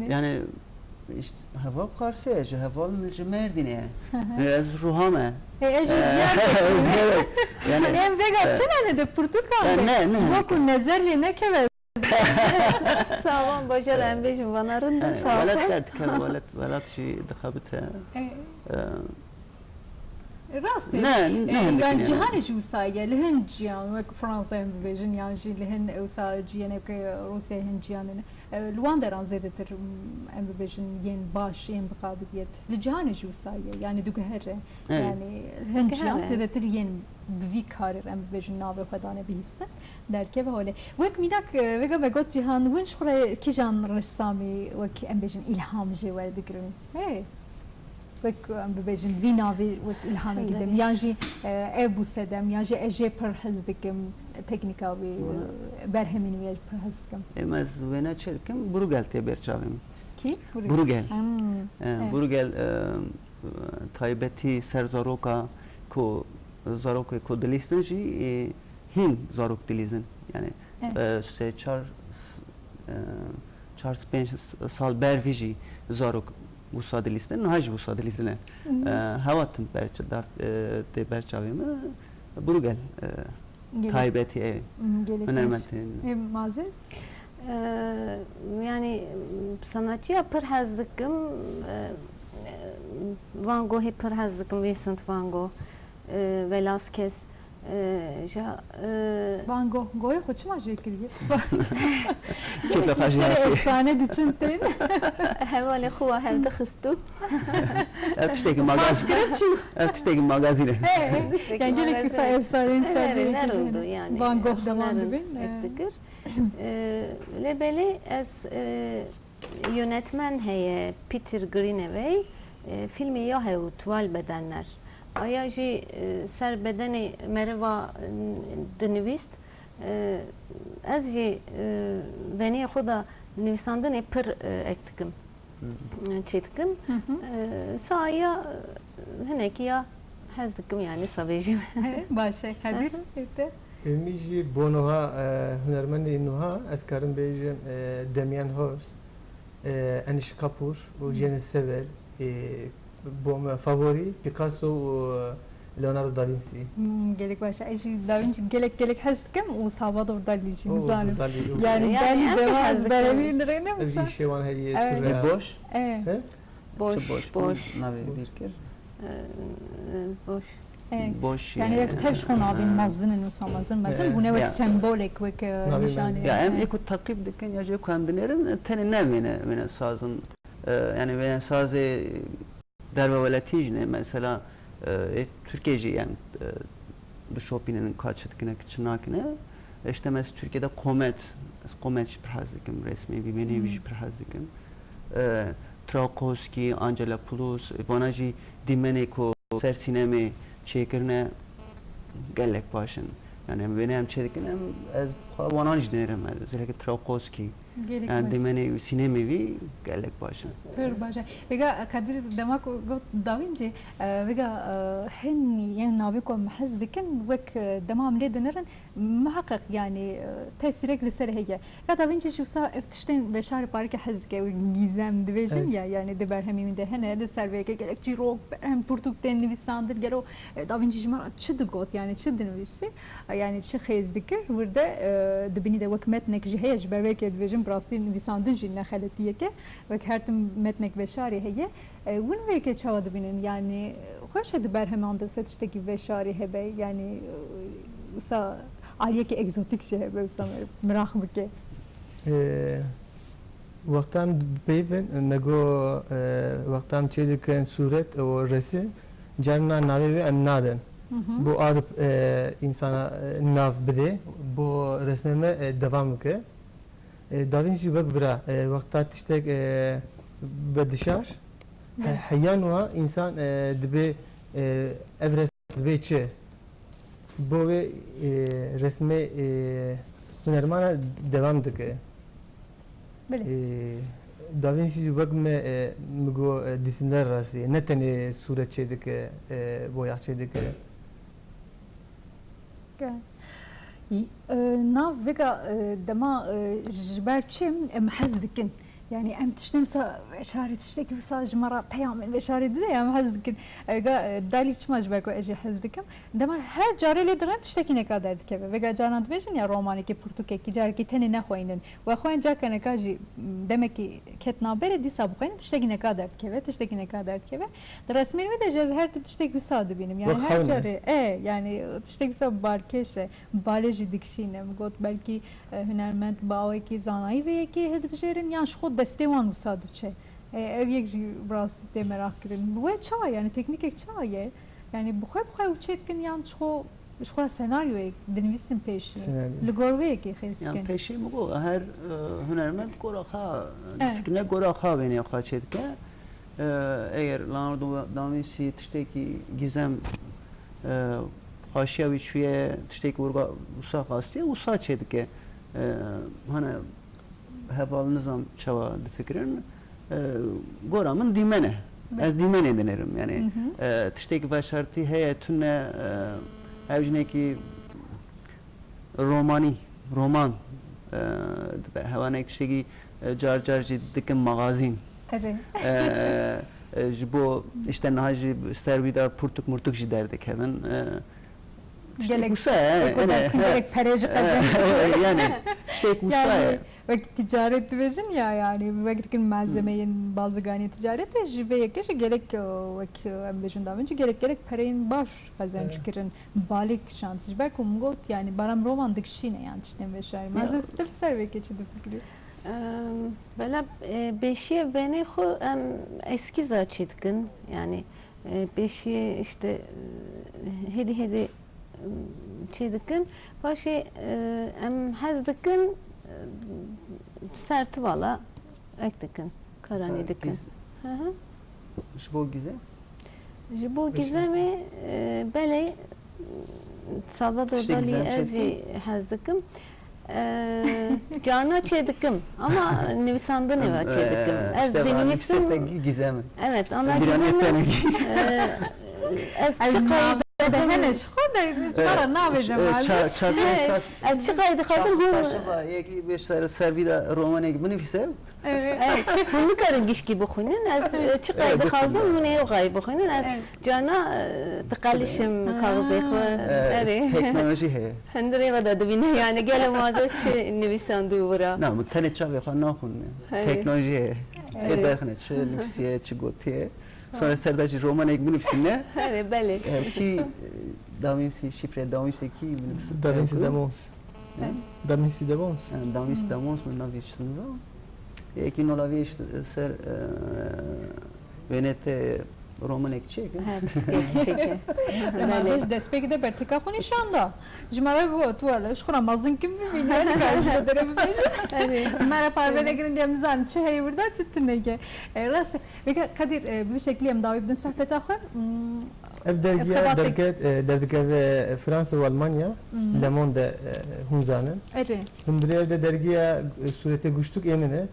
Yani işte heval Qarsê, ji heval ji Mêrdînê. Hı hı. E, ez Ruha me. E, ez ji E, Diyarbekirê. Evet. Yani, Em vêga e, tune ne de pirtûkan e, de. Ne, ne. Ji bo ku nezer lê nekeve. Sawan bajar em bêjin vana rind in, Yani, sawan. Welat derdikeve, welat, welat jî dixebite. E. E, Rast e. Ne, ne E, hindik yani yani. Cihanê jî wisa ye. Li hin ciyan, wek Fransa em bibêjin, yan jî li hin wisa ciyên wek Rûsyayê hin ciyan hene. E, li wan deran zêdetir, m, em bibêjin yên baş, yên bi qabiliyet. Li cihanê jî wisa ye. Yani diguhere. Evet. Yani hin ciyan Diguhere. Zêdetir yên bi vî karê em bibêjin navê xwe dane bihîstin. Derkeve holê. Wek mînak, e, vêga me got Cihan, hûn ji xwe re kîjan ressamî wek em bêjin îlham jê werdigirin? Hey. Wek, em bibêjin, vî navê wek îlhamekî Hindê din. Yan jî, e, ev bû sedem, yan jî ez jê pir hez dikim, teknîka wî, Wala. e, berhemên wî ez pir hez dikim. Ê, ez wêne çê dikim, Bruegel tê ber çavê min. Kî? Bruegel. Bruegel. Hmm. E, Evet. Bruegel, e, taybetî ser zaroka ku, zarokê ku dilîstin jî, e, hîn zarok dilîzin. Yani, Evet. e, sê çar s-, e, çar pênc s-, sal ber vî jî zarok wisa dilîstin, niha jî wisa dilîzine. Hı hı. E, hewa tim ber ç-, dav-, e, tê ber çavê min, Bruegel, e, Gelek. Taybetî, e, Hı, gelek hunermend baş. Tê. E, Mazez? E, yani, sanatçiya pir hez dikim, e, e, Van Gogh'ê pir hez dikim, Vincent Van Gogh, e, Velázquez, e, ja, e, Van Gogh, goyê xwe çima jê kiriye? Kêfa xwe jê Ser hatî. Efsane diçin tên. Hevalê xwe wa hev dixistû. Ev tiştekî magaz-, Paşkirî çû. Ev tiştekî magazîn e. He, he. Tiştekî Yani gelek magazîn kısa e. efsane insan Nerê, bir nerê kişi. Oldu yani. Van Gogh devam Nerê dibin. Ek Evet. dikir. E, lê belê ez, e, yönetmen heye, Peter Greenaway, e, filmê ya hew Tuval Bedenler. Aya jî, e, ser bedenê meriva, e, dinivîst. E, ez jî, e, venê xwe de nivîsandinê pir, e, ek dikim. Hı. E, çê dikim. Hı hı. E, saya, e, hinekî ya hez dikim yani savêjî. Baş e, Kadir, Hı hı. ête? Min jî bo nuha, e, hunermendê nuha, ez karim bêjim, e, Damien Hirst, e, Anish Kapoor û Hmm. Janice Sever, e, bo me favorî Picasso û Leonardo da Vinci. Hmm, gelek baş e. Ez jî Da Vinci gelek, gelek hez dikim û Salvador Dalî jî Oh, nizanim. Dalî, oh. Yani Yani Dalî em de jî hez dikim. Berhemî dirêne Ev jî mesela. Şêwan heye Evet. surreal. Boş? Evet. He? Boş, Çi boş, boş. Navê Boş. bîr kir? Ee, boş. Evet. Boş Yani ye. ev tev ji xwe navên Ha. mezin in, wisa mezin, mezin Evet. bûne wek Ya. sembolek, wek, e, Navê nîşanê. mezin. Ya em He. ê ku teqîb dikin ya jî ku em dinêrin, tenê ne wêne, wêne sazin. E, yani wêne sazê derve welatî jî ne. Mesela, e, ê Tirkiyê jî em, e, dişopînin ka çi dikine, ki çi nakine. E, işte mes Tirkiyê de qomet, ez qomet jî pir hez dikim, resmê bîmenê wî jî Hmm. pir hez dikim. E, Tarkovsky, Angelopoulos, vana jî dîmenê ku ser sînemê çêkirine gelek baş in. Yani em wêne em çêdikin, em ez xwe wanan jî dinêrim, ez özellikle Tarkovsky. Gelek Yani baş. dîmenê û sînemê wî gelek baş in. Pir baş e. Vêga Kadir dema ku got Da Vinci, e, vêga, e, hin yên navê ku em hez dikin, wek, e, dema em lê dinirin, muheqeq yani, e, tesîrek li ser heye. Ya Da Vinci jî wisa ev tiştên veşarê parike hez dike, wek gîzem dibêjin Evet. ya, yani di berhemê wî de hene, li ser vê yekê gelek çîrok, berhem pirtûk tên nivîsandin, gelo, e, Da Vinci ji me re çi digot, yani çi dinivîsî, e, yani çi xêz dikir, wir de, e, dibînî de wek metnek jî heye, ji ber vê yekê dibêjin, bi rastî nivîsandin jî ne xeletiyek e, wek her tim metnek veşarê heye. E, hûn vê yekê çawa dibînin? Yani, xweş e di berheman de wisa tiştekî veşarî hebe, yani, e, wisa aliyekî egzotîk jî hebe, wisa me miraq bike. Ee, Wexta em dipeyivin, me got, e, wexta em çêdikin sûret û resim, carna navê wê em nadin. Hı hı. Bo arib, e, însana, e, nav bidê, bo resmê me, e, devam bike. E, Da Vinci wek vira, e, wexta tiştek, e, vedişar, he-, Belê. heyan wa însan, e, dibê, e, ev resim dibê çi? Bo wê, e, resmê, e, hunermana devam dike. Belê. E, Da Vinci jî wek me, e, mi got, e, dîsimler rastî, ne tenê sûret çêdike, e, boyax çêdike. Ge-, y-, e, nav vêga, e, dema, e, ji ber çi em hez dikin? Yani em tiştên wisa veşarê, tiştekî wisa ji me re peyamên veşarê dide ya em hez dikin. E, ga, e, dalî çima ji ber ku ez jî hez dikim? Dema her carê lê direm tiştekî neka derdikeve. Vêga carna dibêjin ya romanekî, pirtûkekî, carekî tenê nexweynin. We xwe carke neka jî, m, demekî ket navberê, dîsa bixweynin, tiştekî neka derdikeve, tiştekî neka derdikeve. Di resmên wî de jî ez her tim tiştek wisa dibînim. Yani Wek her xewn e. carê, e, yani tiştek wisa balkêş e. Balê jî dikişîne. Min got belkî, e, hunermend bi awekî zanayî vê yekê hildibijerin, yan ji xwe destê wan wisa diçe. E, ev yek jî bi rastî tê meraq kirin. Bi we çawa, yani teknîkek çawa ye? Yani bi xwe bi xwe ew çê dikin, yan ji xwe, ji xwe senaryoyek dinivîsin pêşî? Senaryo. Li gor vê yekê xêz Yani dikin? pêşî min got, her, e, hunermend gora xwe, Evet. fikirine gora xwe wêneyê xwe çêdike. E, eger Leonardo da Vinci tiştekî gîzem, e, xaşiya wî çûye, tiştekî wirga wisa xastiye, wisa çêdike. E, hane heval nizam çawa difikirin. E, gora min dîmen e. Be- Ez dîmenê dinêrim. Yani, Hı hı. e, tiştekî veşartî heye, tune, e, ev jinekî romanî, roman, e, dibe. Hewanek tiştekî, e, car car jî dikim magazîn. Tabii. E, e, ji bo, işte, niha jî ser wî de pirtûk mirtûk jî derdikevin. E, tiştek Gelek, wisa ye, gelek yani, gelek he. perê jî E, qezenç. Yani, tiştek wisa Yani, ye. wek ticaret dibêjin ya, yani, wek dikin malzemeyên baziganî ticaretê, ji vê yekê jî gelek, e, wek, e, em bêjin davêncî, gelek, gelek pereyên baş qezenç Evet. kirin. Balê kişand. Ji ber ku min got, yani, baram roman dikişîne, yani, tiştên veşarî. Ya. Mazen stil ser vê keçî difikirî. Em, bela, e, pêşiyê venê xwe em eskîza çê dikin. Yani, e, pêşiyê işte, e, hêdî hêdî, e, çê dikin. Paşê, e, em hez dikin, e, sertuvala ek dikin. Karanî Ha, dikin. giz- Hı hı. Ji bo gîzem? Ji bo Pişt- gîzemê, e, belê, Salvador Tiştê Dalî gîzem ez çêdikim? jî hez dikim. E, carna çê dikim ama nivîsandinê ve Em, çê dikim. e, Ez işte va, dinivîsim. nivîsê te gî-, gîzem. Evet, ama Biranê gîzemê, tenekî. e, ez Ez çi qayî navê de dixwazim hene ji xwe de, ji me re navêje E, malum. ça-, ça-, Hey, esas ez çi qayî dixwazim ça-, hûn ça-, şiva, yekî beş ser, ser vî de romanekî binivîse, Evet. Evet, hûn nikarin gişkî bixwînin. Ez, e, çi qayî Evet, dixwazim, bixwînin. hûn ê ew qayî bixwînin. Ez Evet. carna, e, diqelişim Ha. kaxizê xwe. E, Erê. teknolojî heye. Hundirê ve de dibîne, yani, gelo mazet çi nivîsandû wira. Na, min tenê çavê xwe naxwîne. Erê. Teknolojî heye. Erê. Ê derxine çi nivîsiye, çi gotiye. Sonra ser de jî romanek binivîsîne. Erê, belê. E, kî, e, Da Vinci, şifre Da Vinci kî binivîsîne? Da Vinci de Mons. He? Da Vinci de Mons. Yani, Da Vinci Hmm. de Mons min navê çi niza. Yekî nola vê işte ser, e, wênetê Romanek çêke. He, pirtûkek çêke. Ema Belê. Zê ji destpêkê de berteka xwe nîşan da. Ji me re got, wele, ji xwe re mezin kim bibîne, dikarim ji bo derê bibêjim. Erê. Me re parve negirin diye em nizanin çi heye wirda, çi tune ye. E, rast e. Vêga Qedîr, e, bi vî şeklî em dawî bidin sohbeta xwe. Hmm, Ev dergiya xebatê- derket, e, derdikeve Fransa û Almanya, Hmm. Le Monde, e, hûn zanin. Erê. Hundirê ev de dergiya, e, sûretê guştuk ê min e.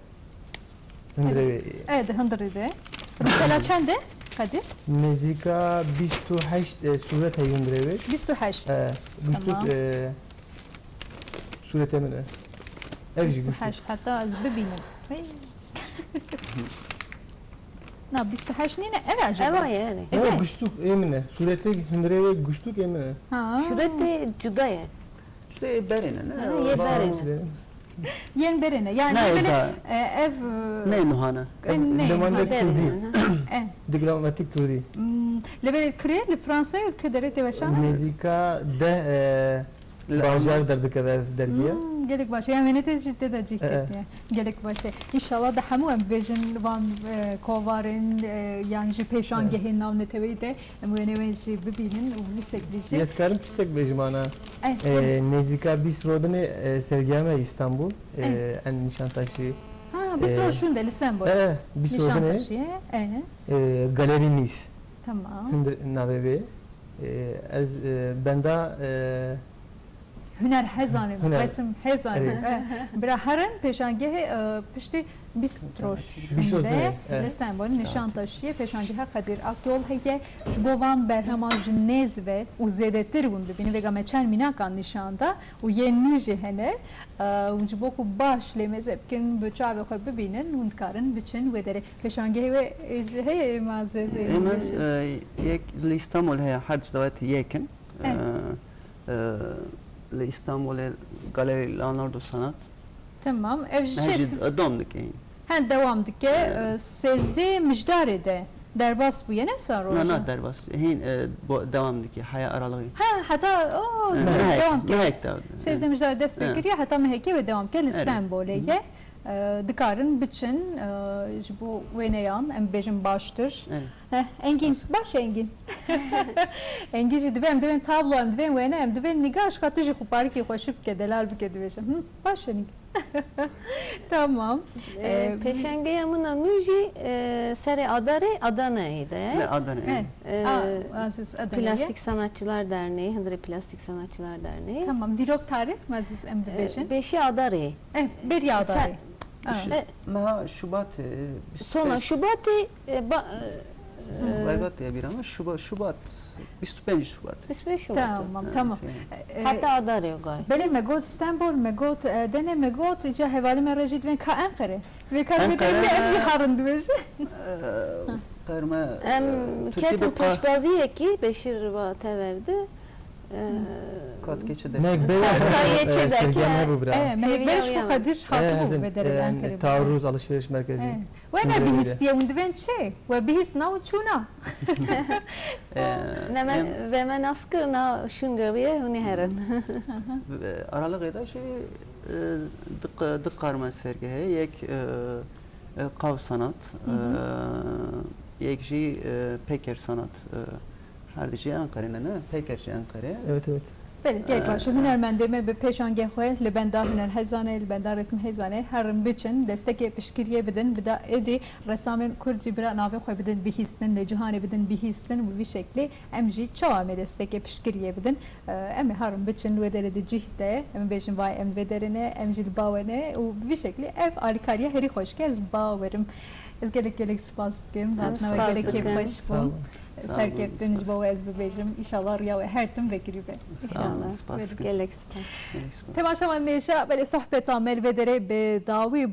Hundirê wê. E, di hundirê de. Rûpela çend e, Qedîr? Nêzîka bîst û heşt, e, sûret heye hundirê wê. Bîst û heşt. E, guştuk, Tamam. e, sûretê min e. Ev jî guştuk. Bîst û heşt, heta ez bibînim. Hey. Na, bîst û heşt nîne, ev acaba? Ev aye, erê. Ne, Evet. guştuk ê min e. Sûretê hundirê wê guştuk ê min e. Ha. Sûretê cuda ye. Ştê berê ne, ne? Ha, yê berê ne. Yên berê ne. Yani Ne, böyle, da- e, ev, e, Ne nuhane. e, ne Lemande nuhane. Kurdî. E. Diplomatik Kurdî. Hmm, li vê kirê, li Fransayê û li kirê derê tê weşana? Nêzîka deh, e, Li bajar Alman- derdikeve ev dergiye. Hmm, gelek baş. Yani wênetê jî tê de cih E, e. ketiye. Gelek baş e. Înşallah de hemû em bêjin van, e, kovarên, e, yan jî pêşangehên navneteweyî de em wênê wê jî bibînin û bi vî şeklî jî. Ez karim tiştek bêjim ana. Eh, Eh, nêzîka bîst rodinê, eh, sergiya me Îstanbul, eh, Eh. en Nîşantaşî. Ha, bîst Eh, roj şûnde li Stenbolê. Eh, bîst rodinê. Nîşantaşî, eh. Eh, Galeri Nice. Tamam. Hundir navê vê. Eh, ez, eh, benda, eh, Huner hezanê, Huner. resim hezanê. Erê. Eh, bira herin pêşangehê, eh, piştî bîst roj Bîst roj şûnde, eh. li Stenbolê Nîşantaşiyê pêşangeha Qedîr Akyol heye. Ji bo van berheman ji nêz ve û zêdetir hûn bibînin. Vêga me çend mînakan nîşan da û yên nû jî hene. Eh, û ji bo ku baş lê mêze bikin, bi çavê xwe bibînin, hûn dikarin biçin wê derê. Pêşangehê wê, eh, jî heye ê ma zê zê Ê min, bişin. eh, yek li Îstanbul heye, her dewet yekin. Eh. Eh, eh, li Îstanbulê Galeri Leonardo Sanat. Tamam. Ev ji Ne, çi jî siz- dom dike. He, dewam dike. Eh. Eh, sêzdê Mijdarê de derbas bûye, ne sa Na, roja? na, derbas. Hîn, eh, bo-, dewam dike. Haya aralığı. Ha, heta, o, Eh. dewam Mehek, kiriye. mehek dewam. Sêzdê Mijdarê dest pê Eh. kiriye, heta mehekê wê dewam ke li Eh. Stenbolê ye. Eh, dikarin biçin, eh, ji bo wêneyan, em bêjin baştir. Eh. Heh, Engîn, baş e Engîn. Engîn jî divê, em divên tablo, em divên wêne, em divên nîgaş, ka tu jî xwe parikî xweşik bike, delal bike, dibêje. Hı, baş e Engîn. Tamam. Ee, Ee, pêşengeya min a nû jî, e, serê Adarê, Adanayê de ye. Li Adanê. Evet. Ee, Aa, Aziz Adanayê. Plastik Sanatçılar Derneği, Hındıri Plastik Sanatçılar Derneği. Tamam. Dîrok tarîx, Aziz, em Ee, bibêjin. Beşê Adarê. Eh, berî Adarê. Sen- Ah. Ş-, E, meha Şubatê, e, bîst û pênc. Sona Şubatê, e, ba-, e, Berbat diye bir ama Şuba-, Şubat, bîst û pênc Şubat. Bîst û pênc Şubat. Tamam, Evet, tamam. Şey. E, Heta Adarê gay. Belê me got Stenbol, me got, e, Dene me got, îca hevalê me re jî divên ka Enqere. Vê kar Enqere. Vê em jî herin dibêjin. E, qerme, Em e, Tirkî ketin bi qa- pêşbaziyekî Beşîr va tev ev di. E, Kat keçe de. Mek beyaz Kat keçe e, de, sergiyan ke- hebû bira. E, me Hêviya berî ji xwe uyan. Xedir E, hatibû ez vê derê e, Enqerê. Taarruz Alışveriş Merkezi. E. We Hundirê nebihîstiye hûn divên çi? We bihîst na hûn çûna. E, Ne me, em- ve me nas kir, na şûnde bûye, hûn ê herin. Ve aralığı da şey, e, di q-, di qarma sergi heye, yek, e, e, qav sanat, Hı hı. e, yek jî, e, peker sanat, e, Her dijî Enqerê ne, ne? Peyker jî Enqerê. Evet, evet. Belê, gelek baş e. Ee, Hunermendê me bi pêşangê xwe li benda hunerhezanê, li benda resmhezanê herin biçin, destekê piştgiriyê bidin, bi da êdî resamên Kurd jî bira navê xwe bidin bihîstin, li cîhanê bidin bihîstin û bi vî şeklî em jî çawa em ê destekê piştgiriyê bidin. Ee, em ê herin biçin wê derê di cih de, em ê bêjin vay em li vê derê ne, em jî li ba we ne û bi vî şeklî ev alîkariya herî xweş ke ez bawerim. Ez gelek gelek spas dikim. Em Hatina we spas gelek dikin. Kêfxweş bûn. Sağ olun. Sağ olun, Serkeftin ji spas. Bo we ez bibêjim. Înşallah riya we her tim vekirî be. Sağ olun, înşallah. Spas dikim. Gelek spas. Gelek spas. Temaşevan nêşa belê sohbeta me li vê derê bi dawî bû.